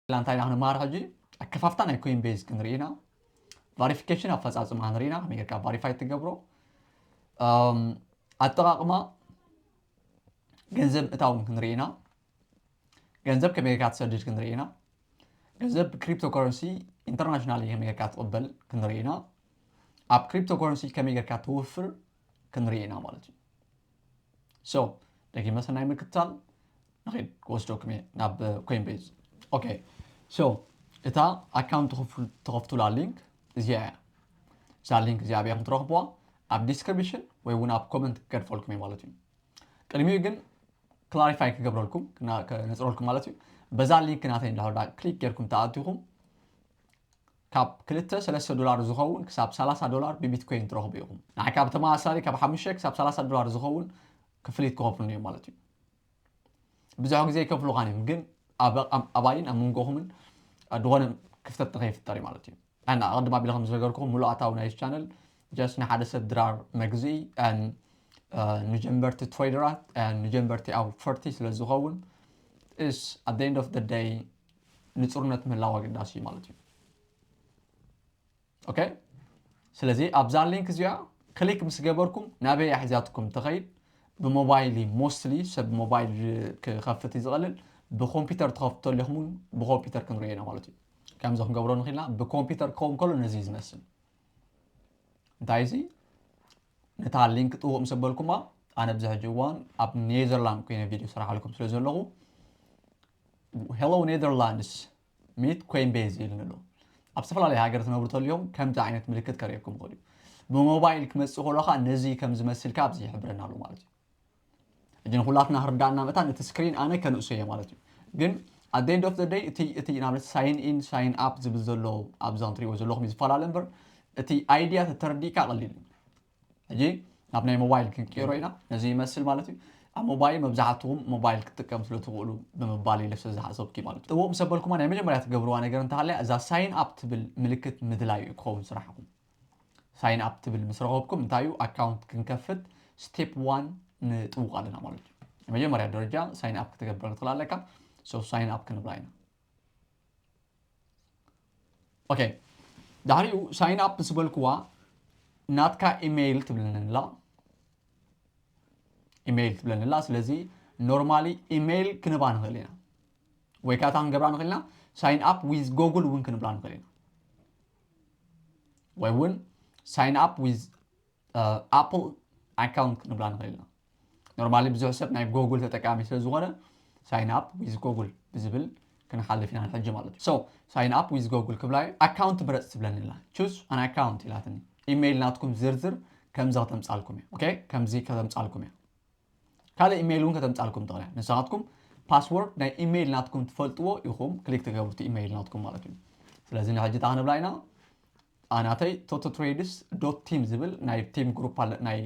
ላ እንታይ ኢና ክንመሃር ሕጂ? ኣከፋፍታ ናይ ኮይን ቤዝ ክንርኢ ኢና። ቫሪፊኬሽን ኣፈፃፅማ ክንርኢ ኢና፣ ከመይ ጌርካ ቫሪፋይ ትገብሮ። እም፣ ኣጠቓቕማ ገንዘብ ምእታውን ክንርኢ ኢና። ገንዘብ ከመይ ጌርካ ትሰድድ ክንርኢ ኢና። ገንዘብ ብክሪፕቶ ከረንሲ ኢንተርናሽናል ከመይ ጌርካ ትቕበል ክንርኢ ኢና። ኣብ ክሪፕቶ ከረንሲ ከመይ ጌርካ ትውፍር ክንርኢ ኢና ማለት እዩ። ሶ ደጊመ ሰናይ ምክትታል። ንኸይድ ክወስደኩም እየ ናብ ኮይን ቤዝ። ኦኬ፣ ሶ እታ ኣካውንት ትኸፍቱላ ሊንክ እዚኣ እያ። እዛ ሊንክ እዚኣ ኣበይ ከም ትረኽብዋ ኣብ ዲስክሪፕሽን ወይ እውን ኣብ ኮመንት ክገድፈልኩም እየ ማለት እዩ። ቅድሚኡ ግን ክላሪፋይ ክገብረልኩም፣ ክና- ከነፅረልኩም ማለት እዩ። በዛ ሊንክ ናተይ እንድሕር ክሊክ ጌርኩም ተኣቲኹም ካብ ክልተ ሰለስተ ዶላር ዝኸውን ክሳብ ሰላሳ ዶላር ብቢትኮይን ትረኽቡ ኢኹም። ንዓካ ብተመሳሳሊ ካብ ሓሙሽተ ክሳብ ሰላሳ ዶላር ዝኸውን ክፍሊት ክኸፍሉኒ እዮም ማለት እዩ። ብዙሕ ግዜ ይከፍሉኻን እዮም፣ ግን ኣብ- ኣብ- ኣባይን ኣብ መንጎኹምን ዝኾነ ክፍተት ንኸይፍጠር እዩ ማለት እዩ። ኣና ቅድም ኣቢለ ከም ዝነገርኩኹም፣ ሙሉእ ኣታዊ ናይ ቻነል ጀስት ንሓደ ሰብ ድራር መግዝኢ፣ ን- ንጀንበርቲ ትሬደራት፣ ንጀንበርቲ ኣውፈርቲ ስለ ዝኸውን፣ is at the end of the day ንፁርነት ምህላው ኣገዳሲ እዩ ማለት እዩ። ኦኬ፣ ስለዚ ኣብዛ ሊንክ እዚኣ ክሊክ ምስ ገበርኩም ናበይ እያ ሒዛትኩም ትኸይድ? ብሞባይል እዩ፣ ሞስትሊ ሰብ ሞባይል ክኸፍት እዩ ዝቐልል። ብኮምፒውተር ትኸፍቶ ኣለኹም እውን ብኮምፒውተር ክንሪኦ ኢና ማለት እዩ። ከምዚ ክንገብሮ ንኽእልና ብኮምፒውተር ክኸውን ከሎ ነዚ እዩ ዝመስል። እንታይ እዚ? ነታ ሊንክ ጥውቕ ምስ ኣበልኩማ፣ ኣነ ኣብዚ ሕጂ እዋን ኣብ ኔዘርላንድ ኮይነ ቪድዮ ሰራሓልኩም ስለ ዘለኹ፣ ሄሎ ኔዘርላንድስ ሚት ኮይን ቤዝ ኢሉኒ ኣሎ። ኣብ ዝተፈላለየ ሃገር ትነብሩ ተልዮም ከምዚ ዓይነት ምልክት ከርእየኩም ይኽእል እዩ። ብሞባይል ክመጽእ ከሎ ኸዓ ነዚ ከም ዝመስል ከኣ ኣብዚ ይሕብረና ኣሎ ማለት እዩ። ሕጂ ንኹላትና ክርዳእና መታን እቲ ስክሪን ኣነ ከንእሶ እየ ማለት እዩ። ግን at the end of the day እቲ እቲ ንኣብነት ሳይን ኢን ሳይን ኣፕ ዝብል ዘሎ ኣብዛ እንትሪእዎ ዘለኹም እዩ ዝፈላለ እምበር እቲ ኣይድያ ተተረዲእካ ቀሊል እዩ። ሕጂ ናብ ናይ ሞባይል ክንቅይሮ ኢና። ነዚ ይመስል ማለት እዩ። ኣብ ሞባይል መብዛሕትኹም ሞባይል ክትጥቀም ስለ ትኽእሉ ብምባል ኢለ ስለ ዝሓሰብኩ ማለት እዩ። ጥቡቕ ምስ ኣበልኩማ ናይ መጀመርያ ትገብርዋ ነገር እንተሃለያ እዛ ሳይን ኣፕ ትብል ምልክት ምድላይ እዩ ክኸውን ስራሕኹም። ሳይን ኣፕ ትብል ምስ ረኸብኩም እንታይ እዩ ኣካውንት ክንከፍት ስቴፕ ዋን ንጥውቕ ኣለና ማለት እዩ። መጀመርያ ደረጃ ሳይን ኣፕ ክትገብር ትኽእል ኣለካ። ሶ ሳይን ኣፕ ክንብላ ኢና። ኦኬ፣ ዳሕሪኡ ሳይን ኣፕ ምስ በልክዋ ናትካ ኢሜይል ትብለንላ፣ ኢሜይል ትብለንላ። ስለዚ ኖርማሊ ኢሜይል ክንባ ንኽእል ኢና፣ ወይ ከዓ እታ ክንገብራ ንኽእል ኢና ሳይን ኣፕ ዊዝ ጎግል እውን ክንብላ ንኽእል ኢና፣ ወይ እውን ሳይን ኣፕ ዊዝ ኣፕል ኣካውንት ክንብላ ንኽእል ኢና። ኖርማሊ ብዙሕ ሰብ ናይ ጎግል ተጠቃሚ ስለ ዝኾነ ሳይን ኣፕ ዊዝ ጎግል ብዝብል ክንሓልፍ ኢና ንሕጂ ማለት እዩ። ሶ ሳይን ኣፕ ዊዝ ጎግል ክብላ እዩ። ኣካውንት ምረፅ ትብለኒ ኣላ። ቹዝ ኣን ኣካውንት ኢላትኒ። ኢሜይል ናትኩም ዝርዝር ከምዚ ከተምፃልኩም እያ። ኦኬ፣ ከምዚ ከተምፃልኩም እያ። ካልእ ኢሜይል እውን ከተምፃልኩም ትኽእል እያ። ንስኻትኩም ፓስወርድ ናይ ኢሜይል ናትኩም ትፈልጥዎ ኢኹም ክሊክ ትገብሩ እቲ ኢሜይል ናትኩም ማለት እዩ። ስለዚ ንሕጂ እንታይ ክንብላ ኢና? ኣናተይ ቶቶ ትሬድስ ዶት ቲም ዝብል ናይ ቲም ግሩፕ ኣለ፣ ናይ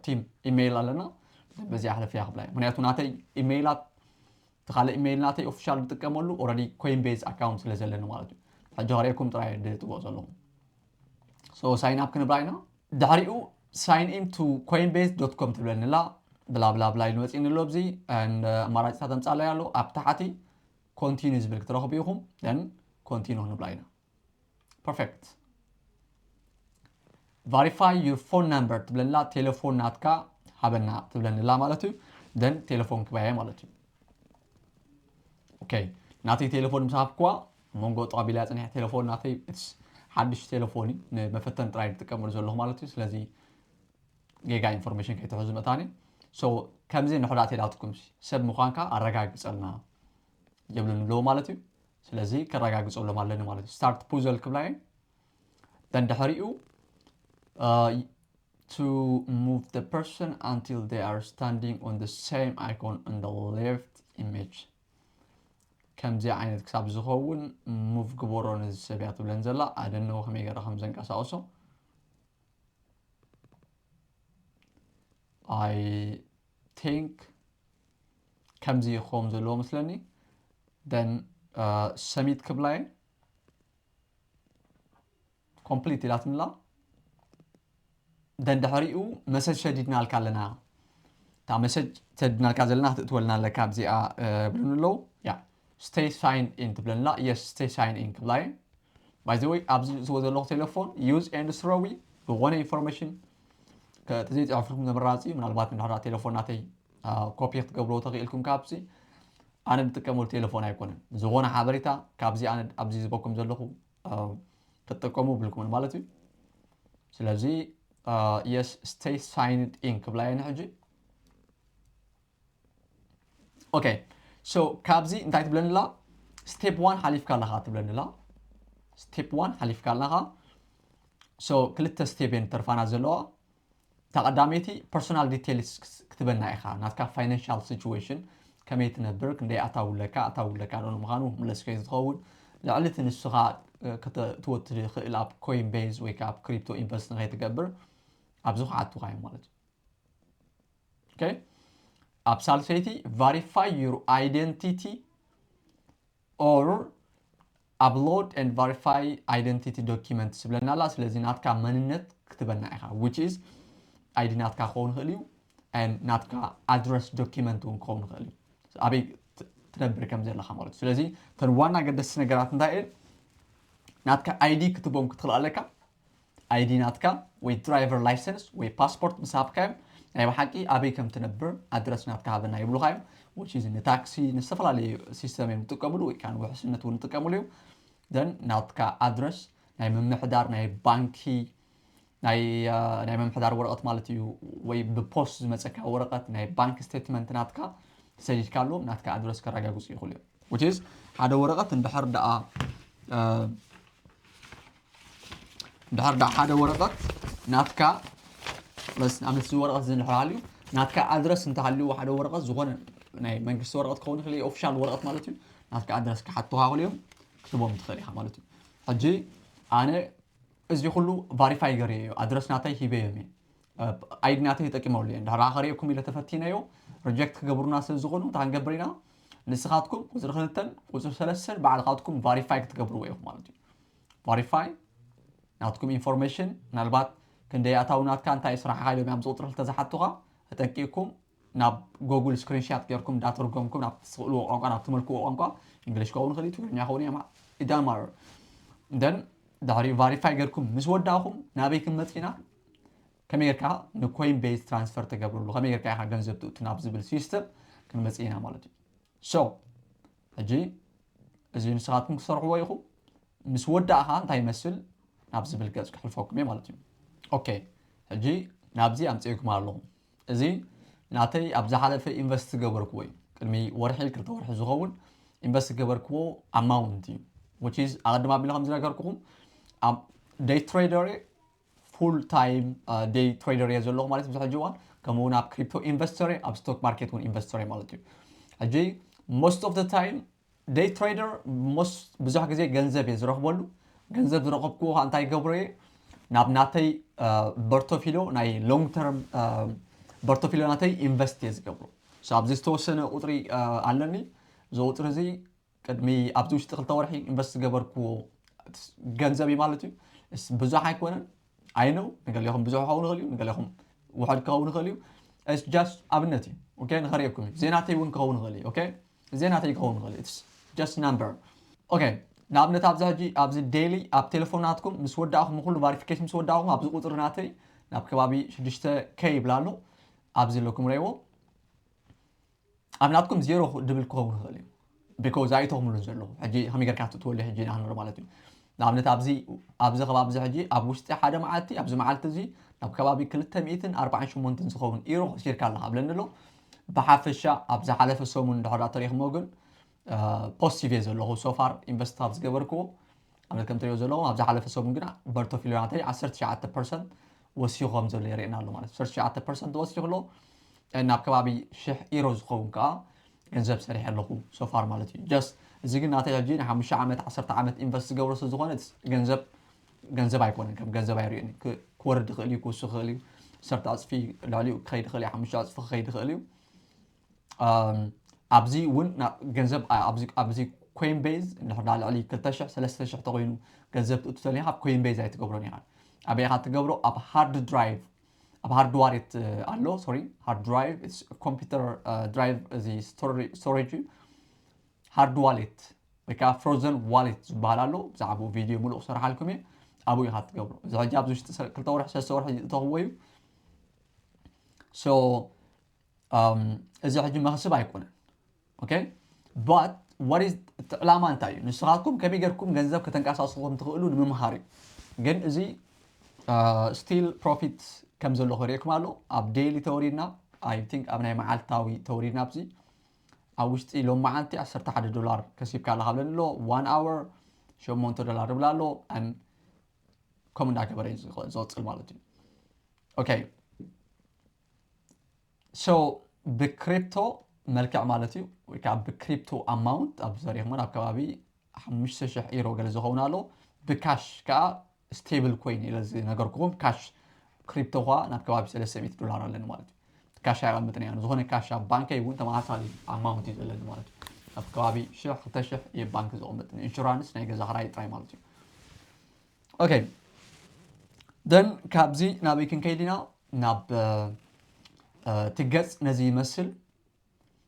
ቲም ኢሜይል ኣለና። በዚኣ ሕለፍያ ክብላ እየ። ምክንያቱ ናተይ ኢሜይላት እቲ ካልእ ኢሜይል ናተይ ኦፊሻል ዝጥቀመሉ ኦረዲ ኮይን ቤዝ ኣካውንት ስለ ዘለኒ ማለት እዩ። ሕጂ ከርእየኩም ጥራይ ድጥብቕ ዘለኹ። ሶ ሳይን ኣፕ ክንብላ ኢና። ድሕሪኡ ሳይን ኢን ቱ ኮይን ቤዝ ዶት ኮም ትብለኒ ኣላ። ብላ ብላ ብላ ኢሉ መፂእኒ ኣሎ። ኣብዚ ኣማራፂታት ኣምፃለይ ኣሎ። ኣብ ታሕቲ ኮንቲኒ ዝብል ክትረኽቡ ኢኹም። ን ኮንቲኒ ክንብላ ኢና። ፐርፌክት። ቨሪፋይ ዩር ፎን ናምበር ትብለላ፣ ቴሌፎን ናትካ ሃበና ትብለንላ ማለት እዩ። ደን ቴሌፎን ክባየ ማለት እዩ። ኦኬ፣ ናተይ ቴሌፎን ምስ ሃብክዋ መንጎ ጠቢላ ፅኒሕ ቴሌፎን ናተይ it's ሓድሽ ቴሌፎን እዩ፣ ንመፈተን ጥራይ ዝጥቀመሉ ዘለኹ ማለት እዩ። ስለዚ ጌጋ ኢንፎርሜሽን ከይትሕዙ መታኒ። ሶ ከምዚ ንሕዳት ኢላትኩም ሰብ ምዃንካ ኣረጋግፀልና ይብሉኒ ኣለዉ ማለት እዩ። ስለዚ ከረጋግፀሎም ኣለኒ ማለት እዩ። ስታርት ፑዘል ክብላ እየ። ደን ድሕሪኡ to move the person until they are standing on the same icon on the left image። ከምዚ ዓይነት ክሳብ ዝኸውን ሙቭ ግበሮ ነዚ ሰብ እያ ትብለን ዘላ። ኣደነው ከመይ ገረ ከም ዘንቀሳቕሶ። I think ከምዚ ክኸውን ዘለዎ መስለኒ። ደን ሰሚት ክብላየ ኮምፕሊት ኢላትንላ። ደን ድሕሪኡ መሰጅ ሰዲድናልካ ኣለና። እታ መሰጅ ሰዲድናልካ ዘለና ክትእትወልና ኣለካ ኣብዚኣ ብሉን ኣለዉ። ያ stay sign in ትብለና። Yes, stay sign in ክብላ እየ። By the way ኣብዚ ዝእዝዎ ዘለኹ ቴሌፎን use and throw ዝኾነ information ተዘይፅሑፍልኩም ተመራፂ። ምናልባት እንድሕር ቴሌፎን ናተይ ኮፒ ክትገብርዎ ተኽኢልኩም ካብዚ ኣነ ዝጥቀመሉ ቴሌፎን ኣይኮነን። ዝኾነ ሓበሬታ ካብዚ ኣነ ኣብዚ ዝበኩም ዘለኹ ክትጥቀሙ ብልኩምን ማለት እዩ። ስለዚ yes, stay signed in ክብላ እየ ንሕጂ። Okay, so ካብዚ እንታይ ትብለኒ ኣላ? Step one ሓሊፍካ ኣለኻ ትብለኒ ኣላ። Step one ሓሊፍካ ኣለኻ። So ክልተ step እየን ተርፋና ዘለዋ። እታ ቀዳመይቲ personal details ክትበና ኢኻ፣ ናትካ financial situation፣ ከመይ ትነብር፣ ክንደይ ኣታዊ ኣለካ፣ ኣታዊ ኣለካ ዶ ንምዃኑ ምለስ ከይ ዝኸውን፣ ልዕሊ እቲ ንስኻ ክትእትዎ ትኽእል ኣብ ኮይን ቤዝ ወይ ከዓ ኣብ ክሪፕቶ ኢንቨስት ንኸይትገብር ኣብዚ ክሓቱኻ እዮም ማለት እዩ። Okay? ኣብ ሳልሰይቲ verify your identity or upload and verify identity document ስብለና ኣላ። ስለዚ ናትካ መንነት ክትበና ኢኻ፣ which is ID ናትካ ክኸውን ይኽእል እዩ and ናትካ ኣድረስ ዶኪመንት እውን ክኸውን ይኽእል እዩ፣ ኣበይ ትነብር ከም ዘለኻ ማለት እዩ። ስለዚ እተን ዋና ገደስቲ ነገራት እንታይ እየን? ናትካ ID ክትቦም ክትኽእል ኣለካ። ID ናትካ ወይ ድራይቨር ላይሰንስ ወይ ፓስፖርት ምስ ሃብካዮም ናይ ብሓቂ ኣበይ ከም ትነብር ኣድረስ ናትካ ሃበና ይብሉኻ እዮም። Which is ንታክሲ ንዝተፈላለዩ ሲስተም እዮም ዝጥቀምሉ ወይ ከዓ ንውሕስነት እውን ይጥቀምሉ እዮም። Then ናትካ ኣድረስ ናይ ምምሕዳር ናይ ባንኪ ናይ ናይ ምምሕዳር ወረቐት ማለት እዩ ወይ ብፖስት ዝመፀካ ወረቐት ናይ ባንክ ስቴትመንት ናትካ ሰዲድካ ኣለዎም ናትካ ኣድረስ ከረጋግፁ ይኽእሉ እዮም። Which is ሓደ ወረቐት እንድሕር ደኣ እንድሕር ደኣ ሓደ ወረቐት ናትካ ንኣብነት እዚ ወረቐት እዚ እንድሕር ሃልዩ ናትካ ኣድረስ እንተሃልዩ ሓደ ወረቐት ዝኾነ ናይ መንግስቲ ወረቐት ክኸውን ይኽእል ኦፊሻል ወረቐት ማለት እዩ። ናትካ ኣድረስ ክሓቱኻ ይኽእሉ እዮም ክትቦም ትኽእል ኢኻ ማለት እዩ። ሕጂ ኣነ እዚ ኩሉ ቫሪፋይ ገርየ እዩ ኣድረስ ናተይ ሂበዮም እየ። ID ናተይ ተጠቂመሉ እየ እንድሕር ከርእየኩም ኢለ ተፈቲነዮ ሪጀክት ክገብሩና ስለ ዝኾኑ እንታይ ክንገብር ኢና? ንስኻትኩም ቁፅሪ ክልተን ቁፅሪ ሰለስተን ባዕልኻትኩም ቫሪፋይ ክትገብርዎ ኢኹም ማለት እዩ። ቫሪፋይ ናትኩም ኢንፎርሜሽን ምናልባት ክንደይ ኣታዊ ናትካ እንታይ ስራሕኻ ኢሎም ኣብዚ ቁፅሪ ክልተ ዝሓቱኻ ተጠንቂቕኩም ናብ ጎጉል ስክሪንሻት ገይርኩም እንዳተርጎምኩም ናብ ትኽእልዎ ቋንቋ ናብ ትመልክዎ ቋንቋ እንግሊሽ ክኸውን ይኽእል እዩ ትግርኛ ክኸውን እዩ ኢዳማር ደን ድሕሪ ቫሪፋይ ገይርኩም ምስ ወዳእኹም ናበይ ክንመፅእ ኢና? ከመይ ጌርካ ንኮይን ቤዝ ትራንስፈር ተገብረሉ ከመይ ጌርካ ኢኻ ገንዘብ ትእቱ ናብ ዝብል ሲስተም ክንመፅእ ኢና ማለት እዩ። So ሕጂ እዚ ንስኻትኩም ክሰርሕዎ ኢኹም። ምስ ወዳእኻ እንታይ ይመስል ናብ ዝብል ገፅ ክሕልፈኩም እየ ማለት እዩ። ኦኬ ሕጂ ናብዚ ኣምፅእኩም ኣለኹም። እዚ ናተይ ኣብ ዝሓለፈ ኢንቨስት ዝገበርክዎ እዩ። ቅድሚ ወርሒ ክልተ ወርሒ ዝኸውን ኢንቨስት ዝገበርክዎ ኣማውንት እዩ። Which is ኣቐድም ኣቢለ ከም ዝነገርኩኹም ኣብ ደይ ትሬደር ፉል ታይም ደይ ትሬደር እየ ዘለኹ ማለት ኣብዚ ሕጂ እዋን ከምኡ እውን ኣብ ክሪፕቶ ኢንቨስተር ኣብ ስቶክ ማርኬት እውን ኢንቨስተር ማለት እዩ። ሕጂ most of the time ደይ ትሬደር ብዙሕ ግዜ ገንዘብ እየ ዝረኽበሉ። ገንዘብ ዝረኸብክዎ ከዓ እንታይ ገብሮ እየ ናብ ናተይ በርቶፊሎ ናይ ሎንግ ተርም በርቶፊሎ ናተይ ኢንቨስት እየ ዝገብሮ። ኣብዚ ዝተወሰነ ቁፅሪ ኣለኒ። እዚ ቁፅሪ እዚ ቅድሚ ኣብዚ ውሽጢ ክልተ ወርሒ ኢንቨስት ዝገበርክዎ ገንዘብ እዩ ማለት እዩ። ብዙሕ ኣይኮነን። I know ንገሌኹም ብዙሕ ክኸውን ይኽእል እዩ፣ ንገሌኹም ውሑድ ክኸውን ይኽእል እዩ። It's just ኣብነት እዩ። ኦኬ ንኸርእየኩም እዩ። ዜናተይ እውን ክኸውን ይኽእል እዩ። ኦኬ ዜናተይ ክኸውን ይኽእል እዩ። It's just number። ኦኬ ንኣብነት ኣብዚ ሕጂ ኣብዚ ዴይሊ ኣብ ቴሌፎናትኩም ምስ ወዳእኹም ኩሉ ቫሪፊኬሽን ምስ ወዳእኹም ኣብዚ ቁፅሪ ናተይ ናብ ከባቢ ሽዱሽተ ኬ ይብላ ኣሎ። ኣብዚ ኣለኩም ረእይዎ ኣብ ናትኩም ዜሮ ድብል ክኸውን ይኽእል እዩ። ቢኮዝ ኣይተኽምሉን ዘለኹ ሕጂ ከመይ ጌርካ ትእትወሉ ሕጂ ኢና ክንርኢ ማለት እዩ። ንኣብነት ኣብዚ ኣብዚ ከባቢ እዚ ሕጂ ኣብ ውሽጢ ሓደ መዓልቲ ኣብዚ መዓልቲ እዚ ናብ ከባቢ ክልተ ሚእትን ኣርባዓን ሸሞንተን ዝኸውን ኢሮ ከሲርካ ኣለኻ ብለኒ ኣሎ። ብሓፈሻ ኣብ ዝሓለፈ ሰሙን እንድሕር ተሪኽሞ ግን ፖዚቲቭ እየ ዘለኹ። ሶፋር ኢንቨስት ኣብ ዝገበርክዎ ኣብነት ከም ትሪኦ ዘለኹም ኣብ ዝሓለፈ ሰሙን ግና በርቶፊሎ ናተይ ዓሰርተ ትሽዓተ ፐርሰንት ወሲኹ ከም ዘሎ የርእየና ኣሎ ማለት እዩ። ዓሰርተ ትሽዓተ ፐርሰንት ወሲኹ ኣሎ። ናብ ከባቢ ሽሕ ኢሮ ዝኸውን ከዓ ገንዘብ ሰሪሐ ኣለኹ ሶፋር ማለት እዩ። ጀስት እዚ ግን ናተይ ሕጂ ንሓሙሽተ ዓመት ዓሰርተ ዓመት ኢንቨስት ዝገብሮ ስለ ዝኾነ ገንዘብ ገንዘብ ኣይኮነን፣ ከም ገንዘብ ኣይርእዮን። ክወርድ ይኽእል እዩ፣ ክውስኽ ይኽእል እዩ፣ ዓሰርተ ዕፅፊ ልዕሊኡ ክኸይድ ይኽእል እዩ፣ ሓሙሽተ ዕፅፊ ክኸይድ ይኽእል እዩ። ኣብዚ እውን ገንዘብ ኣብዚ ኮይን ቤዝ እንድሕር ልዕሊ ክልተ ሽሕ ሰለስተ ሽሕ ተኮይኑ ገንዘብ ትእቱ ተሊኻ ኣብ ኮይን ቤዝ ኣይትገብሮን ኢኻ። ኣበይ ኢኻ ትገብሮ? ኣብ ሃርድ ድራይቭ ኣብ ሃርድ ዋሌት ኣሎ። ሶሪ ሃርድ ድራይቭ ኮምፒውተር ድራይቭ እዚ ስቶሬጅ እዩ። hard wallet ወይ ከዓ frozen wallet ዝበሃል ኣሎ። ብዛዕባኡ ቪድዮ ሙሉእ ክሰርሓልኩም እየ። ኣብኡ ኢኻ ትገብሮ። እዚ ሕጂ ኣብዚ ውሽጢ ሰ- ክልተ ወርሒ ሰለስተ ወርሒ ዝእተኽዎ እዩ። So um, እዚ ሕጂ መኽስብ ኣይኮነን። Okay, but what is እቲ ዕላማ እንታይ እዩ? ንስኻትኩም ከመይ ጌርኩም ገንዘብ ከተንቀሳቕስኹም ትኽእሉ ንምምሃር እዩ። ግን እዚ still profit ከም ዘሎ ከርእየኩም ኣሎ። ኣብ daily ተወሪድና፣ I think ኣብ ናይ መዓልታዊ ተወሪድና ኣብዚ ኣብ ውሽጢ ሎም መዓልቲ ዓሰርተ ሓደ ዶላር ከሲብካ ኣለኻ ብለኒ ኣሎ። One hour ሸሞንተ ዶላር ይብላ ኣሎ። And ከምኡ እንዳገበረ እዩ ዝቕ- ዝቕፅል ማለት እዩ። Okay, so ብክሪፕቶ መልክዕ ማለት እዩ፣ ወይ ከዓ ብክሪፕቶ amount ኣብ ዘሪኹም ኣብ ከባቢ ሓሙሽተ ሽሕ ኢሮ ገለ ዝኸውን ኣሎ። ብካሽ ከዓ stable coin ኢለ ዝነገርኩኹም ካሽ ክሪፕቶ ኳ ናብ ከባቢ ሰለስተ ሚእቲ ዶላር ኣለኒ ማለት እዩ። ካሽ ኣይቐምጥን እያ፣ ዝኾነ ካሽ ኣብ ባንከይ እውን ተመሳሳሊ amount እዩ ዘለኒ ማለት እዩ። ኣብ ከባቢ ሽሕ ክልተ ሽሕ እየ ባንክ ዘቐምጥ፣ ኢንሹራንስ ናይ ገዛ ክራይ ጥራይ ማለት እዩ። Okay, then ካብዚ ናበይ ክንከይድ ኢና? ናብ እቲ ገፅ ነዚ ይመስል።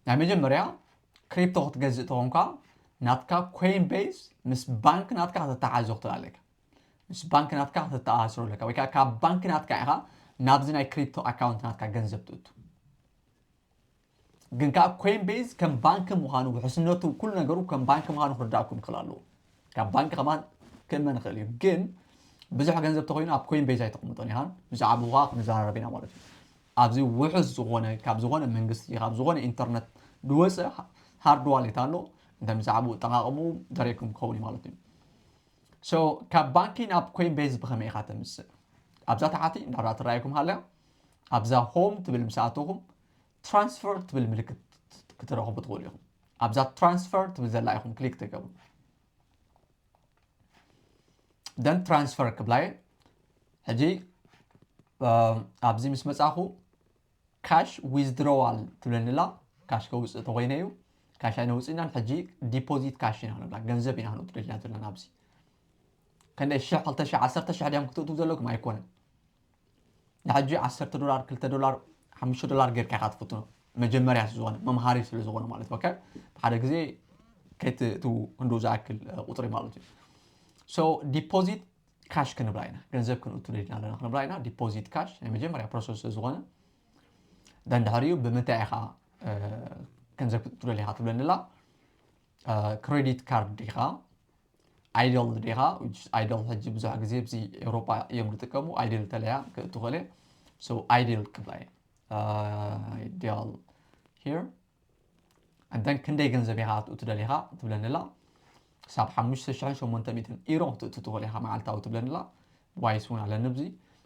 ናይ መጀመርያ ክሪፕቶ ክትገዝእ ተኾንካ ናትካ ኮይን ቤዝ ምስ ባንክ ናትካ ከተተሓዞ ክትብል ኣለካ። ምስ ባንክ ናትካ ከተተኣሳስሮ ኣለካ፣ ወይ ከዓ ካብ ባንክ ናትካ ኢኻ ናብዚ ናይ ክሪፕቶ ኣካውንት ናትካ ገንዘብ ትእቱ። ግን ከዓ ኮይን ቤዝ ከም ባንክ ምዃኑ፣ ውሕስነቱ፣ ኩሉ ነገሩ ከም ባንክ ምዃኑ ክርዳእኩም ይኽእል ኣለዎ። ካብ ባንክ ከማን ክእመን ይኽእል እዩ። ግን ብዙሕ ገንዘብ ተኾይኑ ኣብ ኮይን ቤዝ ኣይተቕምጦን ኢኻን። ብዛዕባኡ ከዓ ክንዘራረብ ኢና ማለት እዩ። ኣብዚ ውሑስ ዝኾነ፣ ካብ ዝኾነ መንግስቲ፣ ካብ ዝኾነ ኢንተርነት ዝወፀ ሃርድ ዋሌት ኣሎ። እንተ ብዛዕባኡ ኣጠቓቕምኡ ዘርእየኩም ክኸውን እዩ ማለት እዩ። So ካብ ባንኪ ናብ ኮይን ቤዝ ብኸመይ ኢኻ ተምፅእ? ኣብዛ ታሕቲ እንዳራ ትረኣየኩም ሃለያ፣ ኣብዛ ሆም ትብል ምስ ኣተኹም ትራንስፈር ትብል ምልክት ክትረኽቡ ትኽእሉ ኢኹም። ኣብዛ ትራንስፈር ትብል ዘላ ኢኹም ክሊክ ትገብሩ። Then ትራንስፈር ክብላ እየ። ሕጂ ኣብዚ ምስ መጻኹ ካሽ ዊዝድሮዋል ትብለኒ ኣላ። ካሽ ከውፅእ ተኾይነ እዩ። ካሽ ኣይነውፅእናን። ሕጂ ዲፖዚት ካሽ ኢና ንብላ፣ ገንዘብ ኢና ክንእቱ ደሊና ዘለና ኣብዚ። ክንደይ ሽሕ፣ ክልተ ሽሕ፣ ዓሰርተ ሽሕ ድያም ክትእትዉ ዘለኩም? ኣይኮነን። ንሕጂ ዓሰርተ ዶላር፣ ክልተ ዶላር፣ ሓሙሽተ ዶላር ጌርካ ኢኻ ትፍትኖ። መጀመርያ ስለ ዝኾነ፣ መምሃሪ ስለ ዝኾነ ማለት እዩ። ኦኬ? ብሓደ ግዜ ከይትእትዉ ክንድኡ ዝኣክል ቁፅሪ ማለት እዩ። So ዲፖዚት ካሽ ክንብላ ኢና፣ ገንዘብ ክንእቱ ደሊና ኣለና ክንብላ ኢና። ዲፖዚት ካሽ ናይ መጀመርያ ፕሮሰስ ስለ ዝኾነ፣ ደን ድሕሪኡ ብምንታይ ኢኻ ገንዘብ ክትእቱ ደሊኻ ትብለኒ ኣላ። ክሬዲት ካርድ ዲኻ፣ ኣይደል ዲኻ? ኣይደል ሕጂ ብዙሕ ግዜ ኣብዚ ኤውሮጳ እዮም ዝጥቀሙ። ኣይደል ተለያ ክትእቱ ኽእለ። So ኣይደል ክብላ እየ። ኣይደል here። And then ክንደይ ገንዘብ ኢኻ ክትእቱ ደሊኻ ትብለኒ ኣላ። ክሳብ ሓሙሽተ ሽሕን ሸሞንተ ሚእትን ኢሮ ክትእቱ ትኽእል ኢኻ መዓልታዊ ትብለኒ ኣላ። ዋይስ እውን ኣለኒ ኣብዚ።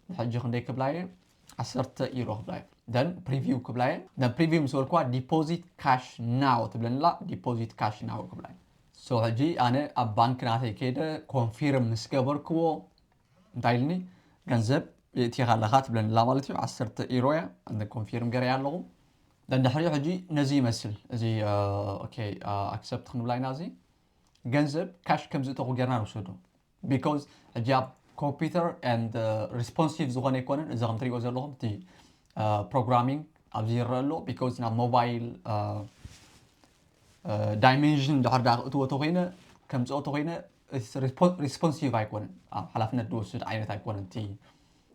ንሕጂ ክንደይ ክብላ እየ? ዓሰርተ ኢሮ ክብላ እየ። Then ፕሪቪው ክብላ እየ። Then ፕሪቪው ምስ በልኩዋ ዲፖዚት ካሽ ናው ትብለኒ ኣላ። ዲፖዚት ካሽ ናው ክብላ እየ። So ሕጂ ኣነ ኣብ ባንክ ናተይ ከይደ ኮንፊርም ምስ ገበርክዎ እንታይ ኢልኒ? ገንዘብ የእቲኻ ኣለኻ ትብለኒ ኣላ ማለት እዩ። ዓሰርተ ኢሮ እያ። And then ኮንፊርም ገይረያ ኣለኹ። Then ድሕሪኡ ሕጂ ነዚ ይመስል። እዚ ኦኬ ኣክሰፕት ክንብላ ኢና። እዚ ገንዘብ ካሽ ከም ዝእተኹ ጌርና ንውሰዶ። Because ሕጂ ኣብ ኮምፒውተር and ሪስፖንሲቭ ዝኾነ ኣይኮነን። እዚ ከም ትሪእዎ ዘለኹም እቲ ፕሮግራሚንግ ኣብዚ ይረአ ኣሎ። Because ናብ ሞባይል ዳይሜንሽን ድሕር ዳ ክእትዎ ተኾይነ፣ ከምፅኦ ተኾይነ ሪስፖንሲቭ ኣይኮነን። ኣብ ሓላፍነት ዝወስድ ዓይነት ኣይኮነን እቲ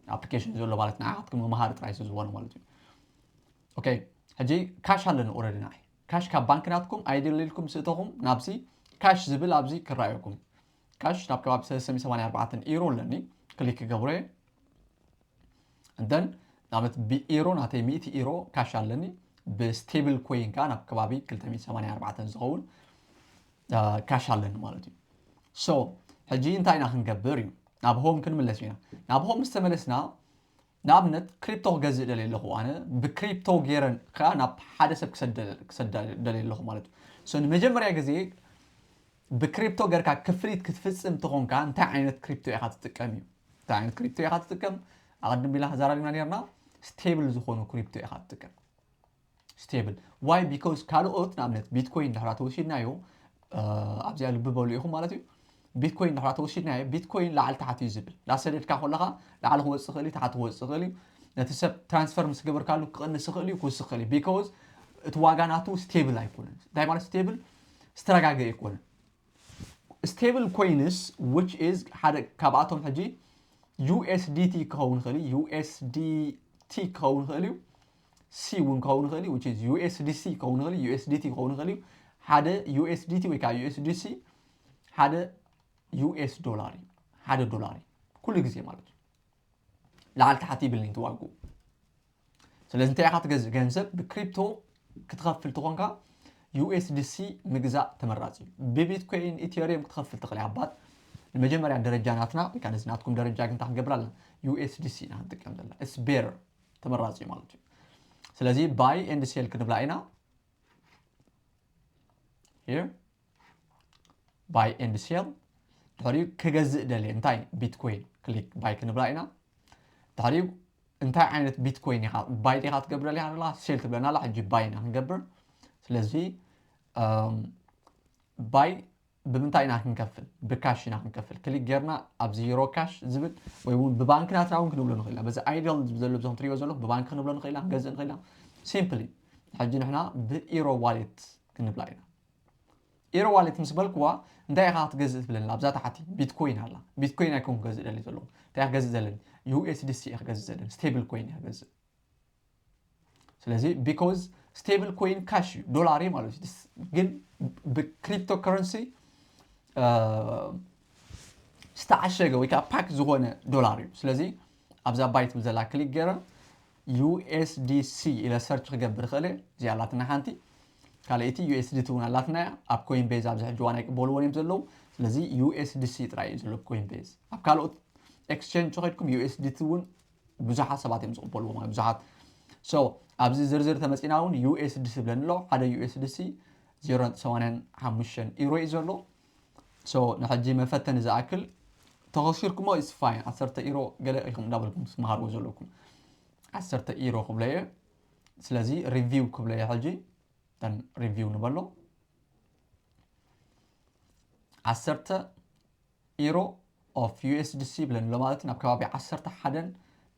ኣፕሊኬሽን ዘሎ ማለት ንዓኻትኩም መምሃሪ ጥራይ ስለ ዝኾነ ማለት እዩ። ኦኬ፣ ሕጂ ካሽ ኣለኒ ኦልሬዲ ንዓይ። ካሽ ካብ ባንክ ናትኩም ኣይደል ኢልኩም ስእተኹም ናብዚ ካሽ ዝብል ኣብዚ ክረኣየኩም። ካሽ ናብ ከባቢ ሰለስተ ሚእቲ ሰማንያ ኣርባዕተ ኢሮ ኣለኒ። ክሊክ ክገብሮ እየ። And then ንኣብነት ብኢሮ ናተይ ሚእቲ ኢሮ ካሽ ኣለኒ። ብስቴብል ኮይን ከዓ ናብ ከባቢ ክልተ ሚእቲ ሰማንያ ኣርባዕተ ዝኸውን ካሽ ኣለኒ ማለት እዩ። So ሕጂ እንታይ ኢና ክንገብር እዩ? ናብ ሆም ክንምለስ ኢና። ናብ ሆም ምስ ተመለስና ንኣብነት ክሪፕቶ ክገዝእ ደልየ ኣለኹ ኣነ። ብክሪፕቶ ገይረ ከዓ ናብ ሓደ ሰብ ክሰደ- ክሰዳ ደልየ ኣለኹ ማለት እዩ። So ንመጀመርያ ግዜ ብክሪፕቶ ገርካ ክፍሊት ክትፍፅም ተኾንካ እንታይ ዓይነት ክሪፕቶ ኢኻ ትጥቀም እዩ? እንታይ ዓይነት ክሪፕቶ ኢኻ ትጥቀም? ኣቐድም ቢላ ተዛራሪብና ነርና። ስቴብል ዝኾኑ ክሪፕቶ ኢኻ ትጥቀም። ስቴብል ዋይ? ቢኮዝ ካልኦት ንኣብነት ቢትኮይን ድሕራ ተወሲድናዮ ኣብዚኣ ልቢ በሉ ኢኹም ማለት እዩ። ቢትኮይን ድሕራ ተወሲድናዮ ቢትኮይን ላዕሊ ታሕቲ እዩ ዝብል። ዳሰደድካ ከለኻ ላዕሊ ክወፅእ ይኽእል እዩ፣ ታሕቲ ክወፅእ ይኽእል እዩ። ነቲ ሰብ ትራንስፈር ምስ ገበርካሉ ክቕንስ ይኽእል እዩ፣ ክውስኽ ይኽእል እዩ። ቢኮዝ እቲ ዋጋ ናቱ ስቴብል ኣይኮነን። እንታይ ማለት ስቴብል? ዝተረጋገ ኣይኮነን። Stable coins, which is ሓደ ካብኣቶም ሕጂ USDT ክኸውን ይኽእል እዩ፣ USDT ክኸውን ይኽእል እዩ፣ C እውን ክኸውን ይኽእል እዩ፣ which is USDC ክኸውን ይኽእል እዩ፣ USDT ክኸውን ይኽእል እዩ። ሓደ USDT ወይ ከዓ USDC ሓደ US ዶላር እዩ፣ ሓደ ዶላር እዩ ኩሉ ግዜ ማለት እዩ። ላዕሊ ታሕቲ ይብል እዩ ዋግኡ። ስለዚ እንታይ ኢኻ ትገዝእ? ገንዘብ ብክሪፕቶ ክትኸፍል ተኾንካ USDC ምግዛእ ተመራፂ እዩ። ብቢትኮይን ኢቴሪየም ክትኸፍል ትኽእል ኢኻ። But ንመጀመርያ ደረጃ ናትና ወይ ከዓ ነዚ ናትኩም ደረጃ ግን እንታይ ክንገብር ኣለና? USDC ኢና ክንጥቀም ዘለና። It's better፣ ተመራፂ እዩ ማለት እዩ። ስለዚ buy and sell ክንብላ ኢና። Here buy and sell። ድሕሪኡ ክገዝእ ደልየ እንታይ? ቢትኮይን። ክሊክ ባይ ክንብላ ኢና። ድሕሪኡ እንታይ ዓይነት ቢትኮይን ኢኻ? ባይ ዲኻ ትገብር ደሊኻ? ኣላ ሴል ትብለና ኣላ። ሕጂ ባይ ኢና ክንገብር። ስለዚ ባይ ብምንታይ ኢና ክንከፍል? ብካሽ ኢና ክንከፍል። ክሊክ ጌርና ኣብ ዜሮ ካሽ ዝብል ወይ እውን ብባንክ ናትና እውን ክንብሎ ንኽእል ኢና። በዚ ኣይደል ዘሎ ብዞም ትሪኦ ዘለኹም ብባንክ ክንብሎ ንኽእል ኢና፣ ክንገዝእ ንኽእል ኢና። ሲምፕሊ ሕጂ ንሕና ብኢሮ ዋሌት ክንብላ ኢና። ኢሮ ዋሌት ምስ በልክዋ እንታይ ኢኻ ክትገዝእ ትብለና? ኣብዛ ታሕቲ ቢትኮይን ኣላ። ቢትኮይን ኣይኮን ክገዝእ ደሊ ዘለኹ። እንታይ ኢኻ ክገዝእ ዘለኒ? USDC ኢኻ ክገዝእ ዘለኒ። ስቴብል ኮይን ኢኻ ክገዝእ። ስለዚ because ስቴብል ኮይን ካሽ እዩ፣ ዶላር እዩ ማለት እዩ። ግን ብክሪፕቶ ከረንሲ ዝተዓሸገ ወይ ከዓ ፓክ ዝኾነ ዶላር እዩ። ስለዚ ኣብዛ ባይ ትብል ዘላ ክሊክ ገይረ USDC ኢለ ሰርች ክገብር ይኽእል እየ። እዚኣ ኣላትና ሓንቲ። ካልኣይቲ USDT እውን ኣላትና እያ። ኣብ ኮይን ቤዝ ኣብዚ ሕጂ እዋን ኣይቅበልዎን እዮም ዘለዉ። ስለዚ USDC ጥራይ እዩ ዘሎ ኣብ ኮይን ቤዝ። ኣብ ካልኦት ኤክስቼንጅ ከይድኩም USDT እውን ብዙሓት ሰባት እዮም ዝቕበልዎ ማለት ብዙሓት። So ኣብዚ ዝርዝር ተመፂና እውን USDC ብለኒ ኣሎ። ሓደ USDC ዜሮ ነጥቢ ሰማንያን ሓሙሽተን ኢሮ እዩ ዘሎ። So ንሕጂ መፈተኒ ዝኣክል ተኸሲርኩሞ is fine። ዓሰርተ ኢሮ ገለ ኢኹም እንዳበልኩም ትመሃርዎ ዘለኩም። ዓሰርተ ኢሮ ክብለየ። ስለዚ ሪቪው ክብለየ ሕጂ። ሪቪው ንበሎ። ዓሰርተ ኢሮ ኦፍ USDC ብለኒ ኣሎ ማለት ናብ ከባቢ ዓሰርተ ሓደን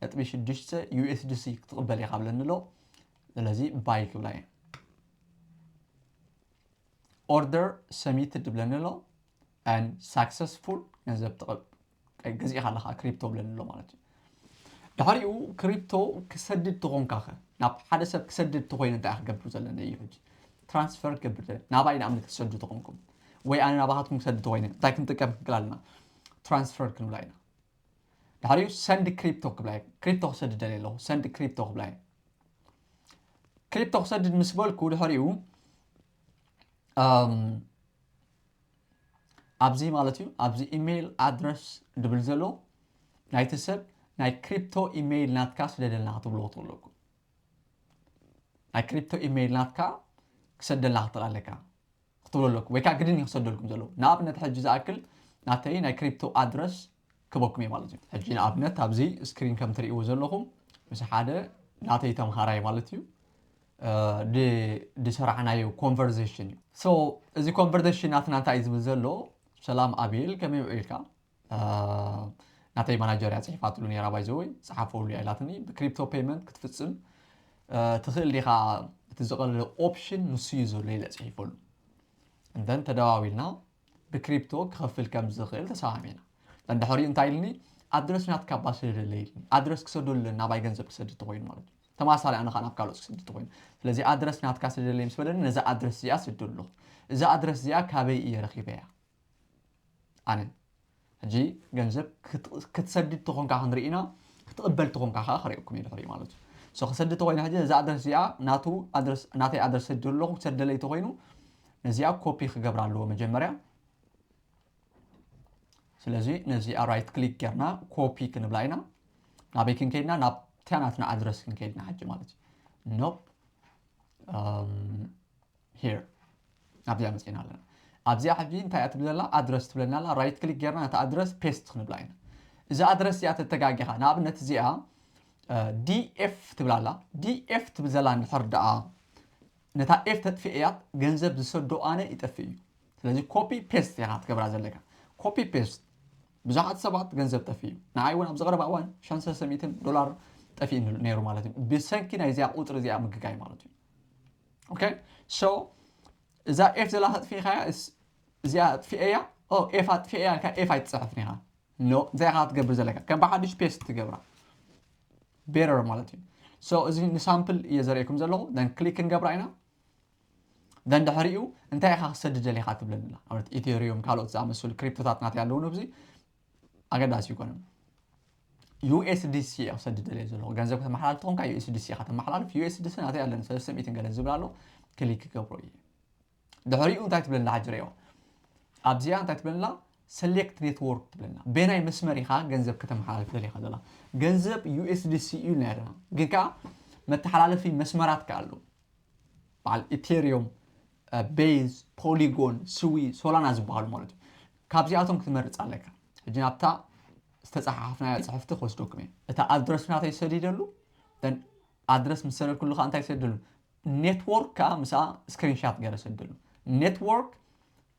ነጥቢ ሽዱሽተ USDC ክትቕበል ኢኻ ብለኒ ኣሎ። ስለዚ ባይ ክብላ እየ። ኦርደር ሰሚትድ ብለኒ ኣሎ። And successful፣ ገንዘብ ተቐብ-፣ ገዚእካ ኣለኻ ክሪፕቶ ብለኒ ኣሎ ማለት እዩ። ድሕሪኡ ክሪፕቶ ክሰድድ ተኾንካ ኸ? ናብ ሓደ ሰብ ክሰድድ ተኾይነ እንታይ ክገብር ዘለኒ እዩ ሕጂ? ትራንስፈር ክገብር ዘለኒ። ናባይ ንኣብነት ክትሰዱ ተኾንኩም ወይ ኣነ ናባኻትኩም ክሰድድ ተኾይነ እንታይ ክንጥቀም ክንክእል ኣለና? ትራንስፈር ክንብላ ኢና። ድሕሪኡ ሰንድ ክሪፕቶ ክብላ እየ። ክሪፕቶ ክሰድድ ደልየ ኣለኹ። ሰንድ ክሪፕቶ ክብላ እየ። ክሪፕቶ ክሰድድ ምስ በልኩ ድሕሪኡ ኣብዚ ማለት እዩ ኣብዚ ኢሜይል ኣድረስ ድብል ዘሎ ናይቲ ሰብ ናይ ክሪፕቶ ኢሜይል ናትካ ስደደልና ክትብልዎ ትኽእሉ ኣለኩም። ናይ ክሪፕቶ ኢሜይል ናትካ ክሰደልና ክትኽእል ኣለካ ክትብሉ ኣለኩም ወይ ከዓ ግድን እዩ ክሰደልኩም ዘለዉ። ንኣብነት ሕጂ ዝኣክል ናተይ ናይ ክሪፕቶ ኣድረስ ክበኩም እዩ ማለት እዩ። ሕጂ ንኣብነት ኣብዚ ስክሪን ከም ትርእይዎ ዘለኹም ምስ ሓደ ናተይ ተምሃራይ ማለት እዩ ድሰራሕናዮ ኮንቨርሴሽን እዩ። So እዚ ኮንቨርሴሽን ናትና እንታይ እዩ ዝብል ዘሎ? ሰላም ኣቤል ከመይ ውዒልካ? ናተይ ማናጀር እያ ፅሒፋትሉ ነራ ባይዘወይ ፀሓፈሉ እያ ኢላትኒ። ብክሪፕቶ ፔመንት ክትፍፅም ትኽእል ዲኻ? እቲ ዝቐለለ ኦፕሽን ንሱ እዩ ዘሎ ኢለ ፅሒፈሉ። እንደን ተደዋዊልና ብክሪፕቶ ክኸፍል ከም ዝኽእል ተሰማሚዕና። እንድሕሪኡ እንታይ ኢልኒ? ኣድረስ ናትካ እባ ስደደለይ ኢልኒ። ኣድረስ ክሰደሉ ኣለኒ ናባይ ገንዘብ ክሰድድ ተኾይኑ ማለት እዩ። ተማሳሊ ኣነ ከዓ ናብ ካልኦት ክሰድድ ተኾይኑ። ስለዚ ኣድረስ ናትካ ስደደለይ ምስ በለኒ ነዛ ኣድረስ እዚኣ ስደዱ ኣለኹ። እዛ ኣድረስ እዚኣ ካበይ እየ ረኺበያ? ኣነ ሕጂ ገንዘብ ክትሰድድ ተኾንካ ክንርኢ ኢና፣ ክትቕበል ተኾንካ ከዓ ክርእየኩም እየ ድሕሪኡ ማለት እዩ። So ክሰድድ ተኾይነ ሕጂ ነዛ ኣድረስ እዚኣ ናቱ ኣድረስ ናተይ ኣድረስ ሰድዱ ኣለኹ ክሰደለይ ተኾይኑ ነዚኣ ኮፒ ክገብራ ኣለዎ መጀመርያ። ስለዚ ነዚኣ ራይት ክሊክ ጌርና ኮፒ ክንብላ ኢና። ናበይ ክንከይድና? ናብታ ናትና ኣድረስ ክንከይድና ሕጂ ማለት እዩ። ኖፕ ሄር ናብዚኣ መፅና ኣለና። ኣብዚኣ ሕጂ እንታይ እያ ትብል ዘላ? ኣድረስ ትብለና ኣላ። ራይት ክሊክ ጌርና ነታ ኣድረስ ፔስት ክንብላ ኢና። እዛ ኣድረስ እዚኣ ተተጋጊኻ ንኣብነት እዚኣ ዲኤፍ ትብል ኣላ። ዲኤፍ ትብል ዘላ እንድሕር ደኣ ነታ ኤፍ ተጥፍእያ ገንዘብ ዝሰዶ ኣነ ይጠፍእ እዩ። ስለዚ ኮፒ ፔስት ኢኻ ትገብራ ዘለካ። ኮፒ ፔስት ብዙሓት ሰባት ገንዘብ ጠፍእ እዩ። ንዓይ እውን ኣብዚ ቀረባ እዋን ሸንሰሰሚትን ዶላር ጠፊእ ነይሩ ማለት እዩ። ብሰንኪ ናይዚኣ ቁፅሪ እዚኣ ምግጋይ ማለት እዩ። ኦኬ ሶ እዛ ኤፍ ዘላ ኣጥፊእኻያ እዚኣ ኣጥፊኤያ ኤፍ ኣጥፊኤያ ኢልካ ኤፍ ኣይትፅሕፍን ኢኻ። ኖ እንታይ ኢኻ ክትገብር ዘለካ ከም ብሓድሽ ፔስት ትገብራ ቤረር ማለት እዩ። So እዚ ንሳምፕል እየ ዘርእየኩም ዘለኹ። ን ክሊክ ክንገብራ ኢና። ን ድሕሪኡ እንታይ ኢኻ ክሰድድ ደሊኻ ትብለንላ። ኢቴሪየም ካልኦት ዝኣመሰሉ ክሪፕቶታት ናተይ ኣለዉ። ነብዚ ኣገዳሲ ይኮነ። ዩኤስዲሲ እየ ክሰድድ ደልየ ዘለኹ። ገንዘብ ከተመሓላልፍ ተኾንካ ዩኤስዲሲ ኢኻ ተመሓላልፍ። ዩኤስዲሲ ናተይ ኣለኒ ሰለስተ ሚእትን ገለን ዝብል ኣሎ። ክሊክ ክገብሮ እየ። ድሕሪኡ እንታይ ትብለና ሕጂ ሪኦ ኣብዚኣ እንታይ ትብለና? ሰሌክት ኔትወርክ ትብለና። ቤናይ መስመር ኢኻ ገንዘብ ከተመሓላልፍ ደሊኻ ዘላ? ገንዘብ ዩኤስዲሲ እዩ ነርና፣ ግን ከዓ መተሓላለፊ መስመራት ከ ኣለዉ። በዓል ኢቴሪየም፣ ቤዝ፣ ፖሊጎን፣ ስዊ፣ ሶላና ዝበሃሉ ማለት እዩ። ካብዚኣቶም ክትመርፅ ኣለካ። ሕጂ ናብታ ዝተፀሓሓፍናያ ፅሕፍቲ ክወስደኩም እየ። እታ ኣድረስ ናተይ ሰዲደሉ። ኣድረስ ምስ ሰደድኩሉ ከዓ እንታይ ሰደሉ? ኔትወርክ ከዓ ምስኣ ስክሪንሻት ገይረ ሰደሉ። ኔትወርክ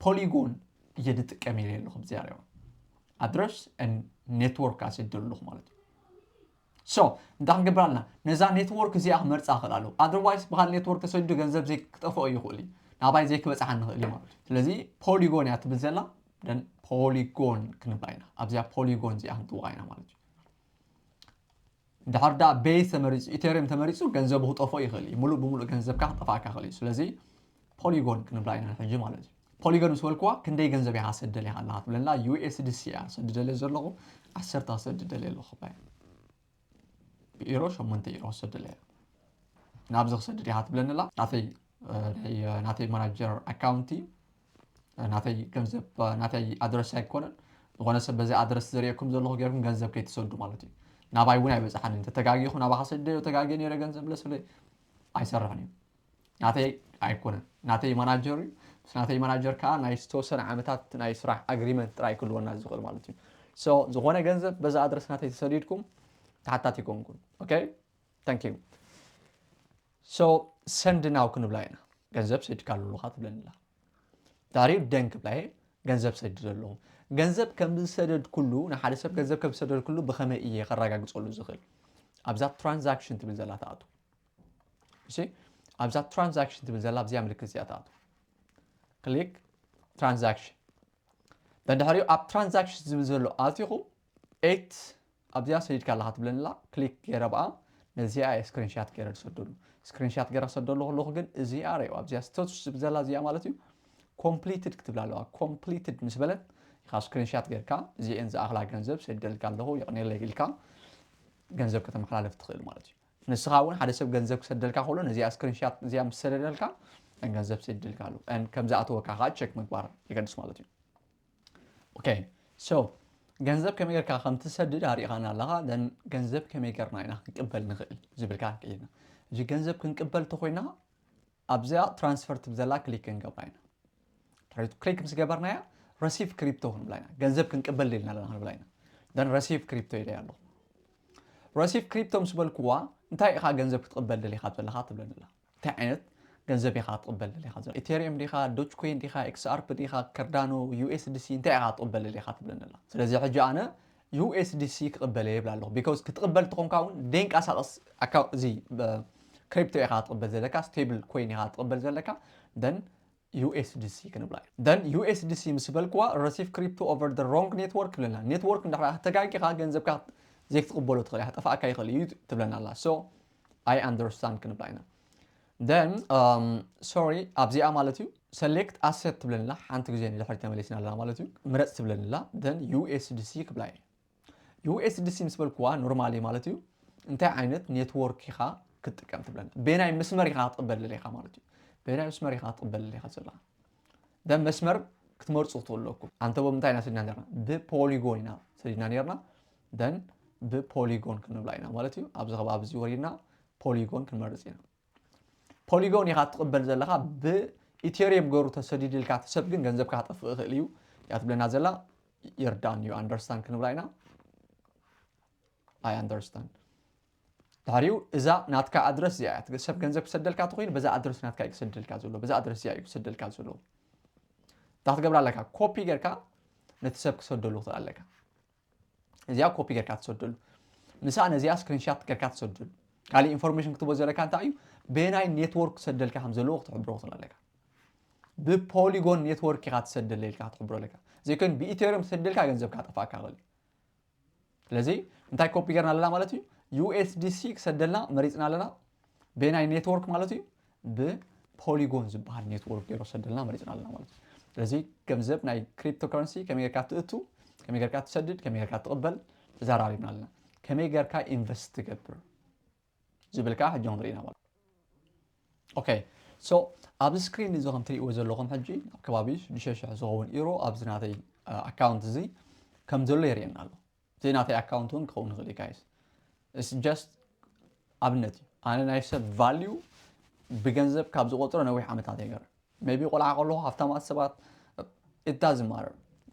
ፖሊጎን እየ ዝጥቀም ኢለ ኣለኹ። ብዚኣ ሪኦ ኣድረስ ኔትወርክ ከዓ ሰደሉ ኣለኹ ማለት እዩ። So እንታይ ክንገብር ኣለና? ነዛ ኔትወርክ እዚኣ ክመርፃ ክእል ኣለዉ። ኣደርዋይስ ብካል ኔትወርክ ተሰዲዱ ገንዘብ ክጠፍኦ ይኽእል እዩ፣ ናባይ ዘይክበፅሓ ንኽእል እዩ ማለት እዩ። ስለዚ ፖሊጎን እያ ትብል ዘላ። ን ፖሊጎን ክንብላ ኢና። ኣብዚኣ ፖሊጎን እዚኣ ክንጥውቃ ኢና ማለት እዩ። ድሕር ዳ ቤዝ ተመሪፁ ኢቴሪየም ተመሪፁ ገንዘቡ ክጠፍኦ ይኽእል እዩ። ሙሉእ ብሙሉእ ገንዘብካ ክጠፋእካ ይኽእል እዩ። ስለዚ ፖሊጎን ክንብላ ኢና ሕጂ ማለት እዩ። ፖሊጎን ምስ በልክዋ ክንደይ ገንዘብ ኢኻ ሰደል ኢኻ ኣለካ ትብለና። ዩኤስዲሲ እያ ሰድደለ ዘለኹ። ዓሰርተ ክሰድደለ ኣለኹ ባይ ብኢሮ ሸሞንተ ኢሮ ክሰደለ እያ። ናብዚ ክሰድድ ኢኻ ትብለንላ። ናተይ ናተይ ማናጀር ኣካውንቲ ናተይ ገንዘብ ናተይ ኣድረስ ኣይኮነን። ዝኾነ ሰብ በዚ ኣድረስ ዘርእየኩም ዘለኹ ገይርኩም ገንዘብ ከይትሰዱ ማለት እዩ። ናባይ እውን ኣይበፅሓን። እንተተጋጊኹ ናባኻ ሰደዮ ተጋጊ ነይረ ገንዘብ ለስለ ኣይሰርሕን እዩ። ናተይ ኣይኮነን፣ ናተይ ማናጀር እዩ። ምስ ናተይ ማናጀር ከዓ ናይ ዝተወሰነ ዓመታት ናይ ስራሕ ኣግሪመንት ጥራይ ክልወና ዝኽእል ማለት እዩ። So ዝኾነ ገንዘብ በዛ ኣድረስ ናተይ ተሰዲድኩም ተሓታት ይኮንኩም። Okay? Thank you። So ሰንድ ናው ክንብላ ኢና። ገንዘብ ሰድካ ኣለካ ትብለንላ። ዳሪው ደን ክብላ እየ ገንዘብ ሰድድ ኣለኹ። ገንዘብ ከም ዝሰደድኩሉ ንሓደ ሰብ ገንዘብ ከም ዝሰደድኩሉ ብኸመይ እየ ከረጋግፀሉ ዝኽእል? ኣብዛ ትራንዛክሽን ትብል ዘላ ትኣቱ። እሺ ኣብዛ ትራንዛክሽን ትብል ዘላ ኣብዚኣ ምልክት እዚኣ ትኣቱ። ክሊክ ትራንዛክሽን። ደንድሕሪኡ ኣብ ትራንዛክሽን ዝብል ዘሎ ኣቲኹም ኤት ኣብዚኣ ሰዲድካ ኣለካ ትብለንላ። ክሊክ ገይረ ብኣ ነዚኣ እየ ስክሪንሻት ገይረ ዝሰደሉ። ስክሪንሻት ገይረ ክሰደሉ ከለኹ ግን እዚኣ ሪኦ ኣብዚኣ ስቶቱስ ዝብል ዘላ እዚኣ ማለት እዩ ኮምፕሊትድ ክትብል ኣለዋ። ኮምፕሊትድ ምስ በለት ኢኻ ስክሪንሻት ጌርካ እዚኤን ዝኣኽላ ገንዘብ ሰደልካ ኣለኹ የቕኔለይ ኢልካ ገንዘብ ከተመሓላልፍ ትኽእል ማለት እዩ። ንስኻ እውን ሓደ ሰብ ገንዘብ ክሰደልካ ከሎ ነዚኣ ስክሪንሻት እዚኣ ምስ ሰደደልካ ገንዘብ ሰደልካ ኣሎ ከምዝኣተወካ ከዓ ቸክ ምግባር የገድስ ማለት እዩ። Okay so ገንዘብ ከመይ ጌርካ ከም ትሰድድ ኣሪእኻና ኣለኻ። ን ገንዘብ ከመይ ጌርና ኢና ክንቅበል ንኽእል ዝብል ከዓ ንቅይርና። እዚ ገንዘብ ክንቅበል ተኮይና ኣብዚኣ ትራንስፈር ትብል ዘላ ክሊክ ክንገብራ ኢና። ድሕሪቱ ክሊክ ምስ ገበርናያ ረሲቭ ክሪፕቶ ክንብላ ኢና። ገንዘብ ክንቅበል ደልና ኣለና ክንብላ ኢና። ን ረሲቭ ክሪፕቶ ኢለ ኣለኹ። ረሲቭ ክሪፕቶ ምስ በልክዋ እንታይ ኢኻ ገንዘብ ክትቕበል ደሊኻ ዘለኻ ትብለንላ። እንታይ ዓይነት ገንዘብ ኢኻ ክትቕበል ደሊኻ ዘሎ? ኢቴሪየም ዲኻ፣ ዶጅ ኮይን ዲኻ፣ ኤክስኣርፕ ዲኻ፣ ከርዳኖ፣ ዩኤስዲሲ እንታይ ኢኻ ክትቕበል ደሊኻ ትብለንላ። ስለዚ ሕጂ ኣነ ዩኤስዲሲ ክቕበል እየ ይብል ኣለኹ። ቢካውስ ክትቕበል ተኾንካ እውን ደንቀሳቐስ እዚ ክሪፕቶ ኢኻ ክትቕበል ዘለካ፣ ስቴብል ኮይን ኢኻ ክትቕበል ዘለካ። ን ዩኤስዲሲ ክንብላ እዩ። ን ዩኤስዲሲ ምስ በልክዋ ረሲቭ ክሪፕቶ ኦቨር ደ ሮንግ ኔትወርክ ትብለና። ኔትወርክ እንድሕር ተጋጊኻ ገንዘብካ ዘይክትቕበሎ ትኽእል እያ፣ ክጠፋእካ ይኽእል እዩ ትብለና ኣላ። So I understand ክንብላ ኢና። ን ሶሪ ኣብዚኣ ማለት እዩ ሰሌክት ኣሰት ትብለንላ። ሓንቲ ግዜ ንድሕሪ ተመሊስና ኣለና ማለት እዩ። ምረፅ ትብለንላ። ን ዩኤስዲሲ ክብላ እየ። ዩኤስዲሲ ምስ በልክዋ ኖርማሊ ማለት እዩ እንታይ ዓይነት ኔትወርክ ኢኻ ክትጥቀም ትብለና። ቤናይ መስመር ኢኻ ክትቕበል ደሊኻ ማለት እዩ። ቤናይ መስመር ኢኻ ክትቕበል ደሊኻ ዘለኻ። ን መስመር ክትመርፁ ክትኽእሉ ኣለኩም። ኣንተቦ ምንታይ ኢና ሰዲድና ነርና? ብፖሊጎን ኢና ሰዲድና ነርና። ን ብፖሊጎን ክንብላ ኢና ማለት እዩ። ኣብዚ ከባቢ እዚ ወሪድና ፖሊጎን ክንመርፅ ኢና። ፖሊጎን ኢኻ ትቕበል ዘለኻ። ብኢቴሪየም ገሩ ተሰዲድልካ እቲ ሰብ ግን ገንዘብካ ክጠፍእ ይኽእል እዩ እያ ትብለና ዘላ። ይርዳን እዩ ኣንደርስታንድ ክንብላ ኢና። I understand። ድሕሪኡ እዛ ናትካ ኣድረስ እዚኣ እያ። ሰብ ገንዘብ ክሰደልካ ተኮይኑ በዛ ኣድረስ ናትካ እዩ ክሰደልካ ዘሎ። በዛ ኣድረስ እዚኣ እዩ ክሰደልካ ዘሎ። እንታይ ክትገብር ኣለካ? ኮፒ ጌርካ ነቲ ሰብ ክሰደሉ ክትእል ኣለካ። እዚኣ ኮፒ ጌርካ ትሰደሉ። ንሳ ነዚኣ ስክሪንሻት ጌርካ ትሰደሉ። ካልእ ኢንፎርሜሽን ክትቦ ዘለካ እንታይ እዩ? በየናይ ኔትወርክ ክሰደልካ ከም ዘለዎ ክትሕብሮ ክትእል ኣለካ። ብፖሊጎን ኔትወርክ ኢኻ ትሰደለ ኢልካ ክትሕብሮ ኣለካ። ዘይኮን ብኢቴሪየም ትሰደልካ ገንዘብካ ጠፋእካ ኸል። ስለዚ እንታይ ኮፒ ገርና ኣለና ማለት እዩ? ዩ ኤስ ዲ ሲ ክሰደልና መሪፅና ኣለና። በናይ ኔትወርክ ማለት እዩ፣ ብፖሊጎን ዝበሃል ኔትወርክ ገይሮ ሰደልና መሪፅና ኣለና ማለት እዩ። ስለዚ ገንዘብ ናይ ክሪፕቶ ከረንሲ ከመይ ጌርካ ትእቱ፣ ከመይ ጌርካ ትሰድድ፣ ከመይ ጌርካ ትቕበል ተዘራሪብና ኣለና። ከመይ ጌርካ ኢንቨስት ትገብር ዝብል ከዓ ሕጂ ንሪኢና ማለት። ኦኬ፣ ሶ ኣብዚ ስክሪን እዚ ከም ትሪእዎ ዘለኹም ሕጂ ኣብ ከባቢ ሽዱሽተ ሽሕ ዝኸውን ኢሮ ኣብዚ ናተይ ኣካውንት እዚ ከም ዘሎ የርእየና ኣሎ። እዚ ናተይ ኣካውንት እውን ክኸውን ይኽእል እዩ ጋይስ። ስ ጀስት ኣብነት እዩ። ኣነ ናይ ሰብ ቫልዩ ብገንዘብ ካብ ዝቆፅሮ ነዊሕ ዓመታት ይገር ሜቢ ቆልዓ ከለኹ ሃፍታማት ሰባት it doesn't matter,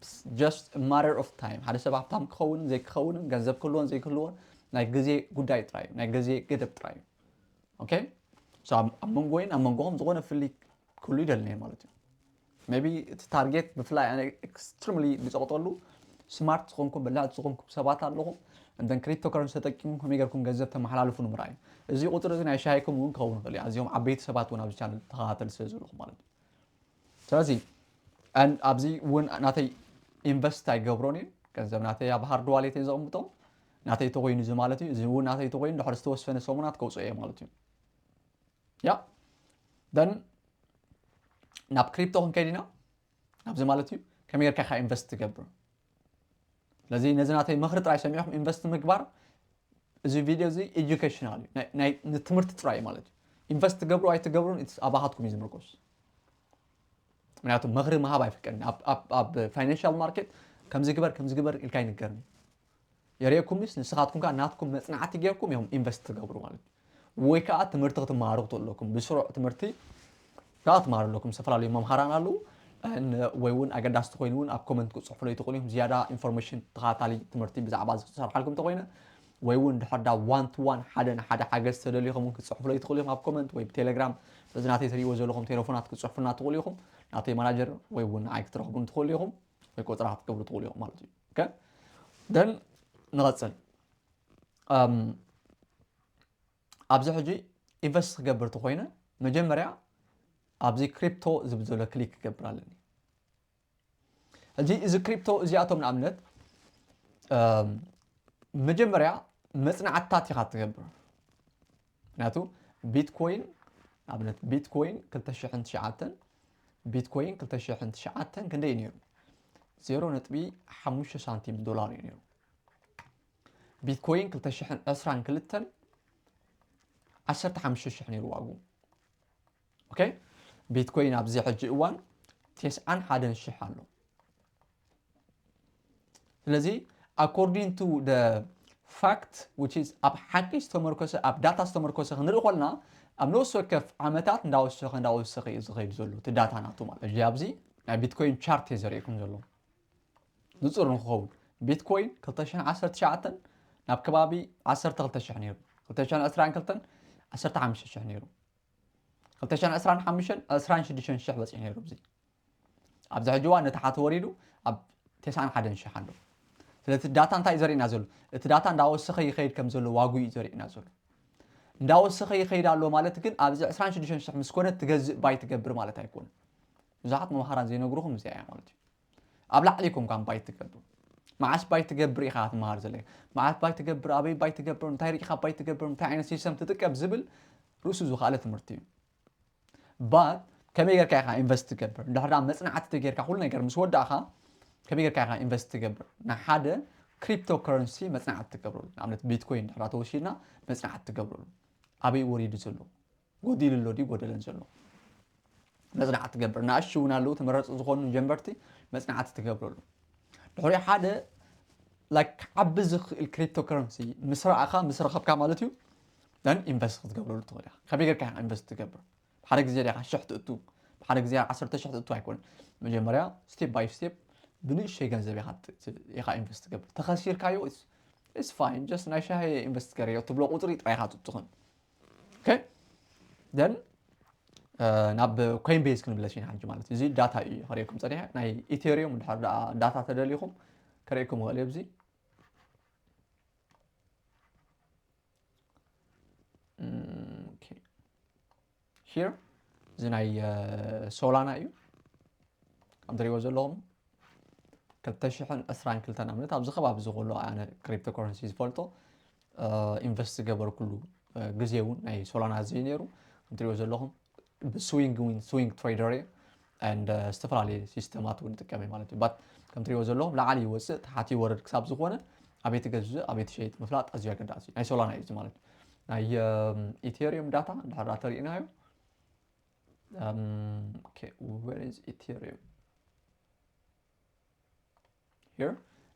just matter of time። ሓደ ሰብ ሃብታም ክኸውንን ዘይክኸውንን ገንዘብ ክህልዎን ዘይክህልዎን ናይ ግዜ ጉዳይ ጥራይ እዩ፣ ናይ ግዜ ገደብ ጥራይ እዩ። ኦኬ፣ ኣብ መንጎይን ኣብ መንጎኹም ዝኾነ ፍልይ ክህሉ ይደሊ ማለት እዩ። ሜቢ እቲ ታርጌት ብፍላይ ኣነ ኤክስትሪምሊ ዝፀቕጠሉ ስማርት ዝኾንኩም በላዕቲ ዝኾንኩም ሰባት ኣለኹም። እንደን ክሪፕቶ ከረንሲ ተጠቂምኩም ከመይ ገርኩም ገንዘብ ተመሓላልፉ ንምርኣይ። እዚ ቁፅሪ እዚ ናይ ሻሂኩም እውን ክኸውን ይኽእል እዩ። ኣዝዮም ዓበይቲ ሰባት እውን ኣብዚ ቻነል ተኸታተል ስለ ዘለኹም ማለት እዩ። ስለዚ ኣን- ኣብዚ እውን ናተይ ኢንቨስት ኣይገብሮን እዩ። ገንዘብ ናተይ ኣብ ሃርድ ዋሌት እየ ዘቕምጦ። ናተይ ተኮይኑ እዚ ማለት እዩ። እዚ እውን ናተይ ተኮይኑ ድሕሪ ዝተወሰነ ሰሙናት ከውፅኦ እየ ማለት እዩ። ያ ደን ናብ ክሪፕቶ ክንከይድ ኢና። ኣብዚ ማለት እዩ ከመይ ጌርካ ኢኻ ኢንቨስት ትገብር። ስለዚ ነዚ ናተይ ምኽሪ ጥራይ ሰሚዕኹም ኢንቨስት ምግባር፣ እዚ ቪድዮ እዚ ኤጁኬሽናል እዩ፣ ናይ- ናይ ንትምህርቲ ጥራይ እዩ ማለት እዩ። ኢንቨስት ትገብሩ ኣይትገብሩን it's ኣባኻትኩም እዩ ዝምርኮስ። ምክንያቱ ምኽሪ ምሃብ ኣይፍቀድን። ኣብ- ኣብ- ኣብ ፋይናንሻል ማርኬት ከምዚ ግበር ከምዚ ግበር ኢልካ ኣይንገርን። የርእየኩም ምስ ንስኻትኩም ከዓ ናትኩም መፅናዕቲ ጌርኩም እዮም ኢንቨስት ትገብሩ ማለት እዩ። ወይ ከዓ ትምህርቲ ክትመሃሩ ክትኽእሉ ኣለኩም። ብስሩዕ ትምህርቲ ከዓ ትመሃሩ ኣለኩም። ዝተፈላለዩ መምሃራን ኣለዉ። ን- ወይ እውን ኣገዳስቲ ኮይኑ እውን ኣብ ኮመንት ክትፅሕፉለይ ትኽእሉ እዮም። ዝያዳ ኢንፎርሜሽን ተኸታታሊ ትምህርቲ ብዛዕባ ዝሰርሓልኩም እንተኮይነ ወይ እውን ድሕር ዳ ዋን ቱ ዋን ሓደ ንሓደ ሓገዝ ተደሊኹም እውን ክትፅሕፉለይ ትኽእሉ እዮም ኣብ ኮመንት ወይ ብቴሌግራም በዚ ናተይ ትሪእዎ ዘለኹም ቴሌፎናት ክትፅሕፉና ትኽእሉ ኢኹም። ናተይ ማናጀር ወይ እውን ንዓይ ክትረኽቡን ትኽእሉ ኢኹም ወይ ቆፅራ ክትገብሩ ትኽእሉ ኢኹም ማለት እዩ። ኦኬ? ደን ንቐፅል። ኣብዚ ሕጂ ኢንቨስት ክገብር ተኮይነ መጀመርያ ኣብዚ ክሪፕቶ ዝብል ዘሎ ክሊክ ክገብር ኣለኒ። ሕጂ እዚ ክሪፕቶ እዚኣቶም ንኣብነት መጀመርያ መፅናዕትታት ኢኻ ትገብር። ምክንያቱ ቢትኮይን ንኣብነት ቢትኮይን ክልተ ሽሕን ትሽዓተን ቢትኮይን ክልተ ሽሕን ትሽዓተን ክንደይ ነይሩ? ዜሮ ነጥቢ ሓሙሽተ ሳንቲም ዶላር እዩ ነይሩ። ቢትኮይን ክልተ ሽሕን ዕስራን ክልተን ዓሰርተ ሓሙሽተ ሽሕ ነይሩ ዋግኡ። ኦኬ፣ ቢትኮይን ኣብዚ ሕጂ እዋን ተስዓን ሓደን ሽሕ ኣሎ። ስለዚ according to the fact which is ኣብ ሓቂ ዝተመርኮሰ ኣብ ዳታ ዝተመርኮሰ ክንርኢ ኮልና ኣብ ነፍሲ ወከፍ ዓመታት እንዳወሰኸ እንዳወሰኸ እዩ ዝኸይድ ዘሎ እቲ ዳታ ናቱ ማለት እዩ። ኣብዚ ናይ ቢትኮይን ቻርት እየ ዘርእየኩም ዘሎ ንፁር ንክኸውን ቢትኮይን ክልተ ሽሕን ዓሰርተ ትሽዓተን ናብ ከባቢ ዓሰርተ ክልተ ሽሕ ነይሩ። ክልተ ሽሕን ዕስራን ክልተን ዓሰርተ ሓሙሽተ ሽሕ ነይሩ። ክልተ ሽሕን ዕስራን ሓሙሽተን ዕስራን ሽዱሽተን ሽሕ በፂሑ ነይሩ። እዚ ኣብዚ ሕጂ እዋን ንታሕቲ ወሪዱ ኣብ ተስዓን ሓደን ሽሕ ኣሎ። ስለዚ እቲ ዳታ እንታይ እዩ ዘርእየና ዘሎ? እቲ ዳታ እንዳወሰኸ ይኸይድ ከም ዘሎ ዋግኡ እዩ ዘርእየና ዘሎ። እንዳወሰኸ ይኸይድ ኣሎ ማለት ግን ኣብዚ ዕስራን ሽዱሽተን ሽሕ ምስ ኮነ ትገዝእ ባይ ትገብር ማለት ኣይኮነን። ብዙሓት መምሃራን ዘይነግሩኹም እዚኣ እያ ማለት እዩ። ኣብ ላዕሊ ኢኹም ካን ባይ ትገብሩ። መዓስ ባይ ትገብር ኢኻ ትመሃር ዘለካ? መዓስ ባይ ትገብር? ኣበይ ባይ ትገብር? እንታይ ርኢኻ ባይ ትገብር? እንታይ ዓይነት ሲስተም ትጥቀም ዝብል ርእሱ ዝኸኣለ ትምህርቲ እዩ። ባት ከመይ ጌርካ ኢኻ ኢንቨስት ትገብር? እንድሕር ደኣ መጽናዕቲ ተጌርካ ኩሉ ነገር ምስ ወዳእኻ ከመይ ጌርካ ኢኻ ኢንቨስት ትገብር? ንሓደ ክሪፕቶ ከረንሲ መጽናዕቲ ትገብረሉ። ንኣብነት ቢትኮይን እንድሕር ተወሲድና መጽናዕቲ ትገብረሉ። ኣበይ ወሪዱ ዘሎ? ጎዲሉ ኣሎ ድዩ ጎደለን ዘሎ? መጽናዕቲ ትገብር። ንኣሽቱ እውን ኣለዉ ተመረጽቲ ዝኾኑ ጀንበርቲ መጽናዕቲ ትገብረሉ። ድሕሪ ሓደ ላይክ ክዓቢ ዝኽእል ክሪፕቶ ከረንሲ ምስ ረኣኻ ምስ ረኸብካ ማለት እዩ ደን ኢንቨስት ክትገብረሉ ትኽእል ኢኻ። ከመይ ጌርካ ኢኻ ኢንቨስት ትገብር? ብሓደ ግዜ ዲኻ ሽሕ ትእቱ? ብሓደ ግዜ ዓሰርተ ሽሕ ትእቱ ኣይኮነን። መጀመርያ ስቴፕ ባይ ስቴፕ ብንእሽተይ ገንዘብ ኢኻ ት- ት- ኢኻ ኢንቨስት ትገብር። ተኸሲርካዮ it's fine just ናይ ሻሂ ኢንቨስት ገረዮ ትብሎ ቁፅሪ ጥራይ ኢኻ ትእትኹን። ኦኬ ደን ናብ ኮይን ቤዝ ክንብለሽ ኢና ሕጂ ማለት እዩ። እዚ ዳታ እዩ ከርእየኩም ፀኒሐ ናይ ኢቴሪየም ድሓር ዳታ ተደሊኹም ከርእየኩም ይኽእል እዩ። እዚ ሂር እዚ ናይ ሶላና እዩ። ከምትሪእዎ ዘለኹም ክልተ ሽሕን ዕስራን ክልተን ኣመት ኣብዚ ከባቢ ዝኮሎ ኣነ ክሪፕቶ ኮረንሲ ዝፈልጦ ኢንቨስት ዝገበርኩሉ ግዜ እውን ናይ ሶላና ዝዩ ነይሩ። ከምትሪእዎ ዘለኹም ብስዊንግ ዊን ስዊንግ ትሬደር እየ። And ዝተፈላለዩ ሲስተማት እውን ይጥቀም ማለት እዩ። ባት ከምትሪእዎ ዘለኹም ላዓሊ ይወፅእ ታሓቲ ይወርድ ክሳብ ዝኾነ ኣበይ ትገዝእ ኣበይ ትሸይጥ ምፍላጥ ኣዝዩ ኣገዳሲ ናይ ሶላና እዩ ማለት እዩ። ናይ ኢቴሪየም ዳታ እንድሕር ተሪእናዮ ኢቴሪየም here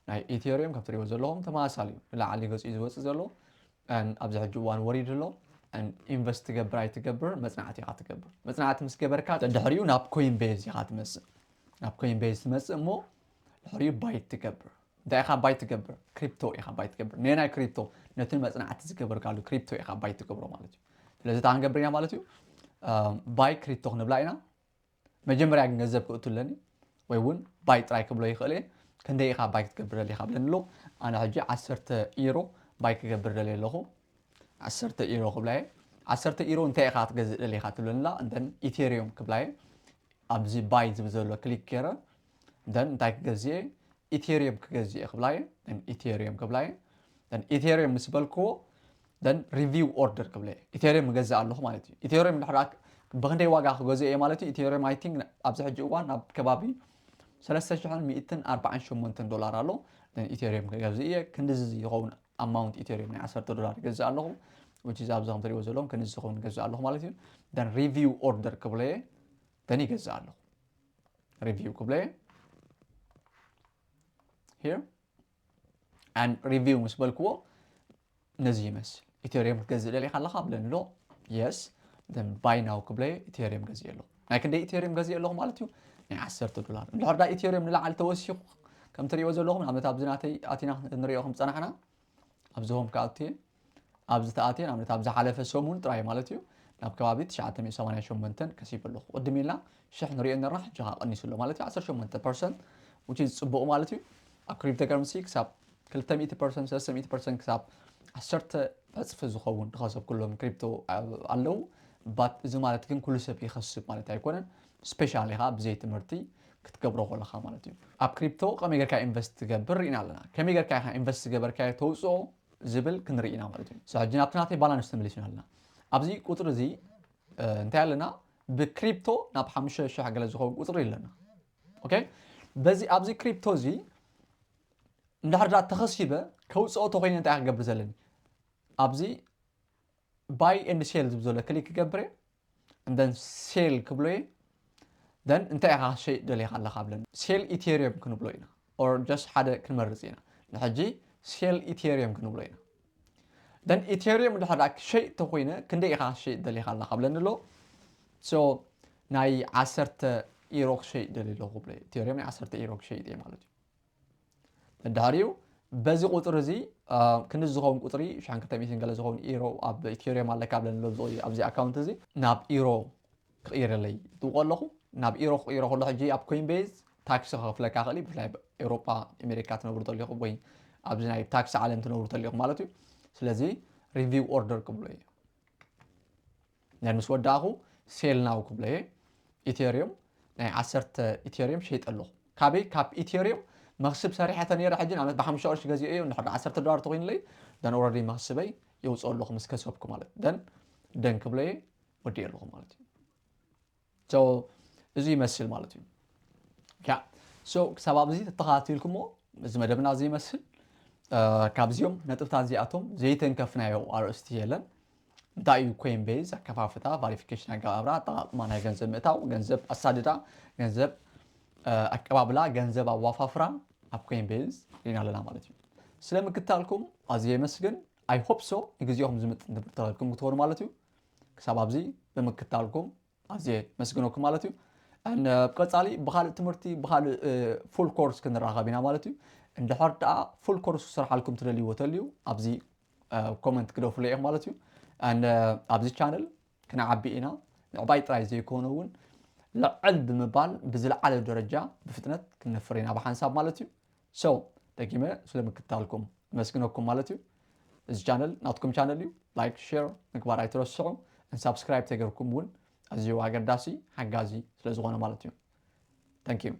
ናይ ኢቴሪየም ከም ትሪእዎ ዘለኹም ተመሳሳሊ እዩ። ንላዕሊ ገፂ ዝወፅእ ዘሎ ኣብዚ ሕጂ እዋን ወሪዱ ኣሎ። ኢንቨስት ትገብር ኣይትገብር መፅናዕቲ ኢኻ ትገብር። መፅናዕቲ ምስ ገበርካ ድሕሪኡ ናብ ኮይን ቤዝ ኢኻ ትመፅእ። ናብ ኮይን ቤዝ ትመፅእ እሞ ድሕሪኡ ባይ ትገብር። እንታይ ኢኻ ባይ ትገብር? ክሪፕቶ ኢኻ ባይ ትገብር። ነናይ ክሪፕቶ ነቲ መፅናዕቲ ዝገበርካሉ ክሪፕቶ ኢኻ ባይ ትገብሮ ማለት እዩ። ስለዚ እታ ክንገብር ኢና ማለት እዩ። ባይ ክሪፕቶ ክንብላ ኢና። መጀመርያ ግን ገንዘብ ክእቱ ኣለኒ ወይ እውን ባይ ጥራይ ክብሎ ይኽእል እየ። ክንደይ ኢኻ ባይ ክትገብር ደሊኻ ብለኒ ኣሎ። ኣነ ሕጂ ዓሰርተ ኢሮ ባይ ክገብር ደልየ ኣለኹ። ዓሰርተ ኢሮ ክብላ እየ። ዓሰርተ ኢሮ እንታይ ኢኻ ክትገዝእ ደሊኻ ትብለኒ ኣላ። እንተን ኢቴሪየም ክብላ እየ። ኣብዚ ባይ ዝብል ዘሎ ክሊክ ገይረ እንተን እንታይ ክገዝእ እየ? ኢቴሪየም ክገዝእ እየ ክብላ እየ። እንተን ኢቴሪየም ክብላ እየ። እንተን ኢቴሪየም ምስ በልክዎ then review order ክብለ እየ። ኢቴሪየም እገዝእ ኣለኹ ማለት እዩ። ኢቴሪየም ድሕር ብክንደይ ዋጋ ክገዝእ እየ ማለት እዩ። ኢቴሪየም I think ኣብዚ ሕጂ እዋን ናብ ከባቢ ሰለስተ ሽሕን ሚእትን ኣርባዓን ሸሞንተን ዶላር ኣሎ። ኢቴሪየም ክገዝእ እየ። ክንድዚ ዝኸውን ኣማውንት ኢቴሪየም ናይ ዓሰርተ ዶላር ይገዝእ ኣለኹ። Which is ኣብዚ ከም ትሪእዎ ዘለኹም ክንድዚ ዝኸውን ይገዝእ ኣለኹ ማለት እዩ። Then review order ክብሎ እየ። Then ይገዝእ ኣለኹ። ሪቪው ክብሎ እየ። Here and review ምስ በልክዎ ነዚ ይመስል። ኢቴሪየም ክትገዝእ ደሊኻ ኣለኻ ብለኒ ኣሎ። Yes then buy now ክብሎ እየ። ኢቴሪየም ገዝእ ኣለኹ። ናይ ክንደይ ኢቴሪየም ገዝእ ኣለኹ ማለት እዩ? ናይ ዓሰርተ ዶላር። እንድሕር ዳ ኢቴሪየም ንላዕሊ ተወሲኹ ከም ትሪእዎ ዘለኹም ንኣብነት ኣብዚ ናተይ ኣቲና ክንሪኦ ከም ዝፀናሕና ኣብዚ ሆም ክኣቱ እየ። ኣብዚ ተኣትየ ንኣብነት ኣብ ዝሓለፈ ሰሙን ጥራይ ማለት እዩ ናብ ከባቢ ትሽዓተ ሚእቲ ሰማንያን ሸሞንተን ከሲበ ኣለኹ። ቅድም ኢልና ሽሕ ንሪኦ ነርና ሕጂ ከዓ ቀኒሱ ኣሎ ማለት እዩ። ዓሰርተ ሸሞንተ ፐርሰንት which is ፅቡቕ ማለት እዩ። ኣብ ክሪፕቶ ከረንሲ ክሳብ ክልተ ሚእቲ ፐርሰንት ሰለስተ ሚእቲ ፐርሰንት ክሳብ ዓሰርተ ዕፅፊ ዝኸውን ዝኸሰብኩሎም ክሪፕቶ ኣለዉ። ባት እዚ ማለት ግን ኩሉ ሰብ ይኸስብ ማለት ኣይኮነን። ስፔሻሊ ከዓ ብዘይ ትምህርቲ ክትገብሮ ከለካ ማለት እዩ። ኣብ ክሪፕቶ ከመይ ጌርካ ኢንቨስት ትገብር ርኢና ኣለና። ከመይ ጌርካ ኢኻ ኢንቨስት ዝገበርካዮ ተውፅኦ ዝብል ክንርኢ ኢና ማለት እዩ። So ሕጂ ናብቲ ናተይ ባላንስ ተመሊስና ኣለና። ኣብዚ ቁፅሪ እዚ እንታይ ኣለና? ብክሪፕቶ ናብ ሓሙሽተ ሽሕ ገለ ዝኸውን ቁፅሪ ኣለና። ኦኬ በዚ ኣብዚ ክሪፕቶ እዚ እንድሕር ዳ ተኸሲበ ከውፅኦ ተኮይነ እንታይ ክገብር ዘለኒ? ኣብዚ buy and sell ዝብል ዘሎ ክሊክ ክገብር እየ። And then sell ክብሎ እየ። Then እንታይ ኢኻ ክትሸይጥ ደሊኻ ኣለኻ ብለኒ። ሴል ኢቴሪየም ክንብሎ ኢና or just ሓደ ክንመርፅ ኢና። ንሕጂ ሴል ኢቴሪየም ክንብሎ ኢና። Then ኢቴሪየም እንድሕር ክሸይጥ ተኮይነ ክንደይ ኢኻ ክትሸይጥ ደሊኻ ኣለኻ ብለኒ ኣሎ። So ናይ ዓሰርተ ኢሮ ክሸይጥ ደሊ ኣለኹ ብለ ኢቴሪየም ናይ ዓሰርተ ኢሮ ክሸይጥ እየ ማለት እዩ። ድሕሪኡ በዚ ቁፅሪ እዚ ክንዲ ዝኸውን ቁፅሪ ሽሕን ክልተ ሚእትን ገለ ዝኸውን ኢሮ ኣብ ኢቴሪየም ኣለካ ብለኒ ኣሎ ኣብዚ ኣካውንት እዚ ናብ ኢሮ ክቕይረለይ ይጥውቆ ኣለኹ። ናብ ኢሮ ክቕይሮ ከሎ ሕጂ ኣብ ኮይንቤዝ ታክሲ ከኽፍለካ ክእል እዩ። ብፍላይ ኣብ ኤውሮጳ ኣሜሪካ ትነብሩ ተሊኹም ወይ ኣብዚ ናይ ታክሲ ዓለም ትነብሩ ተሊኹም ማለት እዩ። ስለዚ ሪቪው ኦርደር ክብሎ እዩ። ናይ ምስ ወዳእኹ ሴል ናው ክብሎ እየ። ኢቴሪየም ናይ ዓሰርተ ኢቴሪየም ሸይጠ ኣለኹ። ካበይ ካብ ኢቴሪየም መኽስብ ሰሪሐ ተነይረ ሕጂ ንኣብነት ብሓሙሽተ ቅርሺ ገዚኦ እየ እንድሕር ዓሰርተ ዶላር ተኮይኑለይ ደን ኦረዲ መኽስበይ የውፅኦ ኣለኹ ምስ ከሰብኩ ማለት ደን ደን ክብሎ እየ ወዲእ ኣለኹ ማለት እዩ። So እዚ ይመስል ማለት እዩ። ያ so ክሳብ ኣብዚ ተተኻትልኩሞ እዚ መደብና እዚ ይመስል። ካብዚኦም ነጥብታት እዚኣቶም ዘይተንከፍናዮ ኣርእስቲ የለን። እንታይ እዩ ኮይንቤዝ ኣከፋፍታ ቫሪፊኬሽን ኣገባብራ ኣጠቃቅማ ናይ ገንዘብ ምእታው ገንዘብ ኣሳድዳ ገንዘብ ኣቀባብላ ገንዘብ ኣዋፋፍራ ኣብ ኮይንቤዝ ሪና ኣለና ማለት እዩ። ስለምክታልኩም ኣዝየ የመስግን። I hope so ንግዜኹም ዝምጥን ትምህርቲ ተረድኩም ክትኾኑ ማለት እዩ። ክሳብ ኣብዚ ብምክታልኩም ኣዝየ መስግነኩም ማለት እዩ። ብቀፃሊ ብካልእ ትምህርቲ ብካልእ ፉል ኮርስ ክንራኸብ ኢና ማለት እዩ። እንድሕር ደኣ ፉል ኮርስ ክሰርሓልኩም ትደልይዎ ተልዩ ኣብዚ ኮመንት ክደፍሉ ኢኹም ማለት እዩ። ኣብዚ ቻነል ክንዓቢ ኢና። ምዕባይ ጥራይ ዘይኮነ እውን ልዕል ብምባል ብዝለዓለ ደረጃ ብፍጥነት ክንፍር ኢና ብሓንሳብ ማለት እዩ። So ደጊመ ስለምክታልኩም መስግነኩም ማለት እዩ። እዚ ቻነል ናትኩም ቻነል እዩ። ላይክ ሼር ምግባር ኣይትረስዑ። ሳብስክራይብ ተገርኩም እውን ኣዝዩ ኣገዳሲ ሓጋዚ ስለዝኾነ ማለት እዩ። Thank you።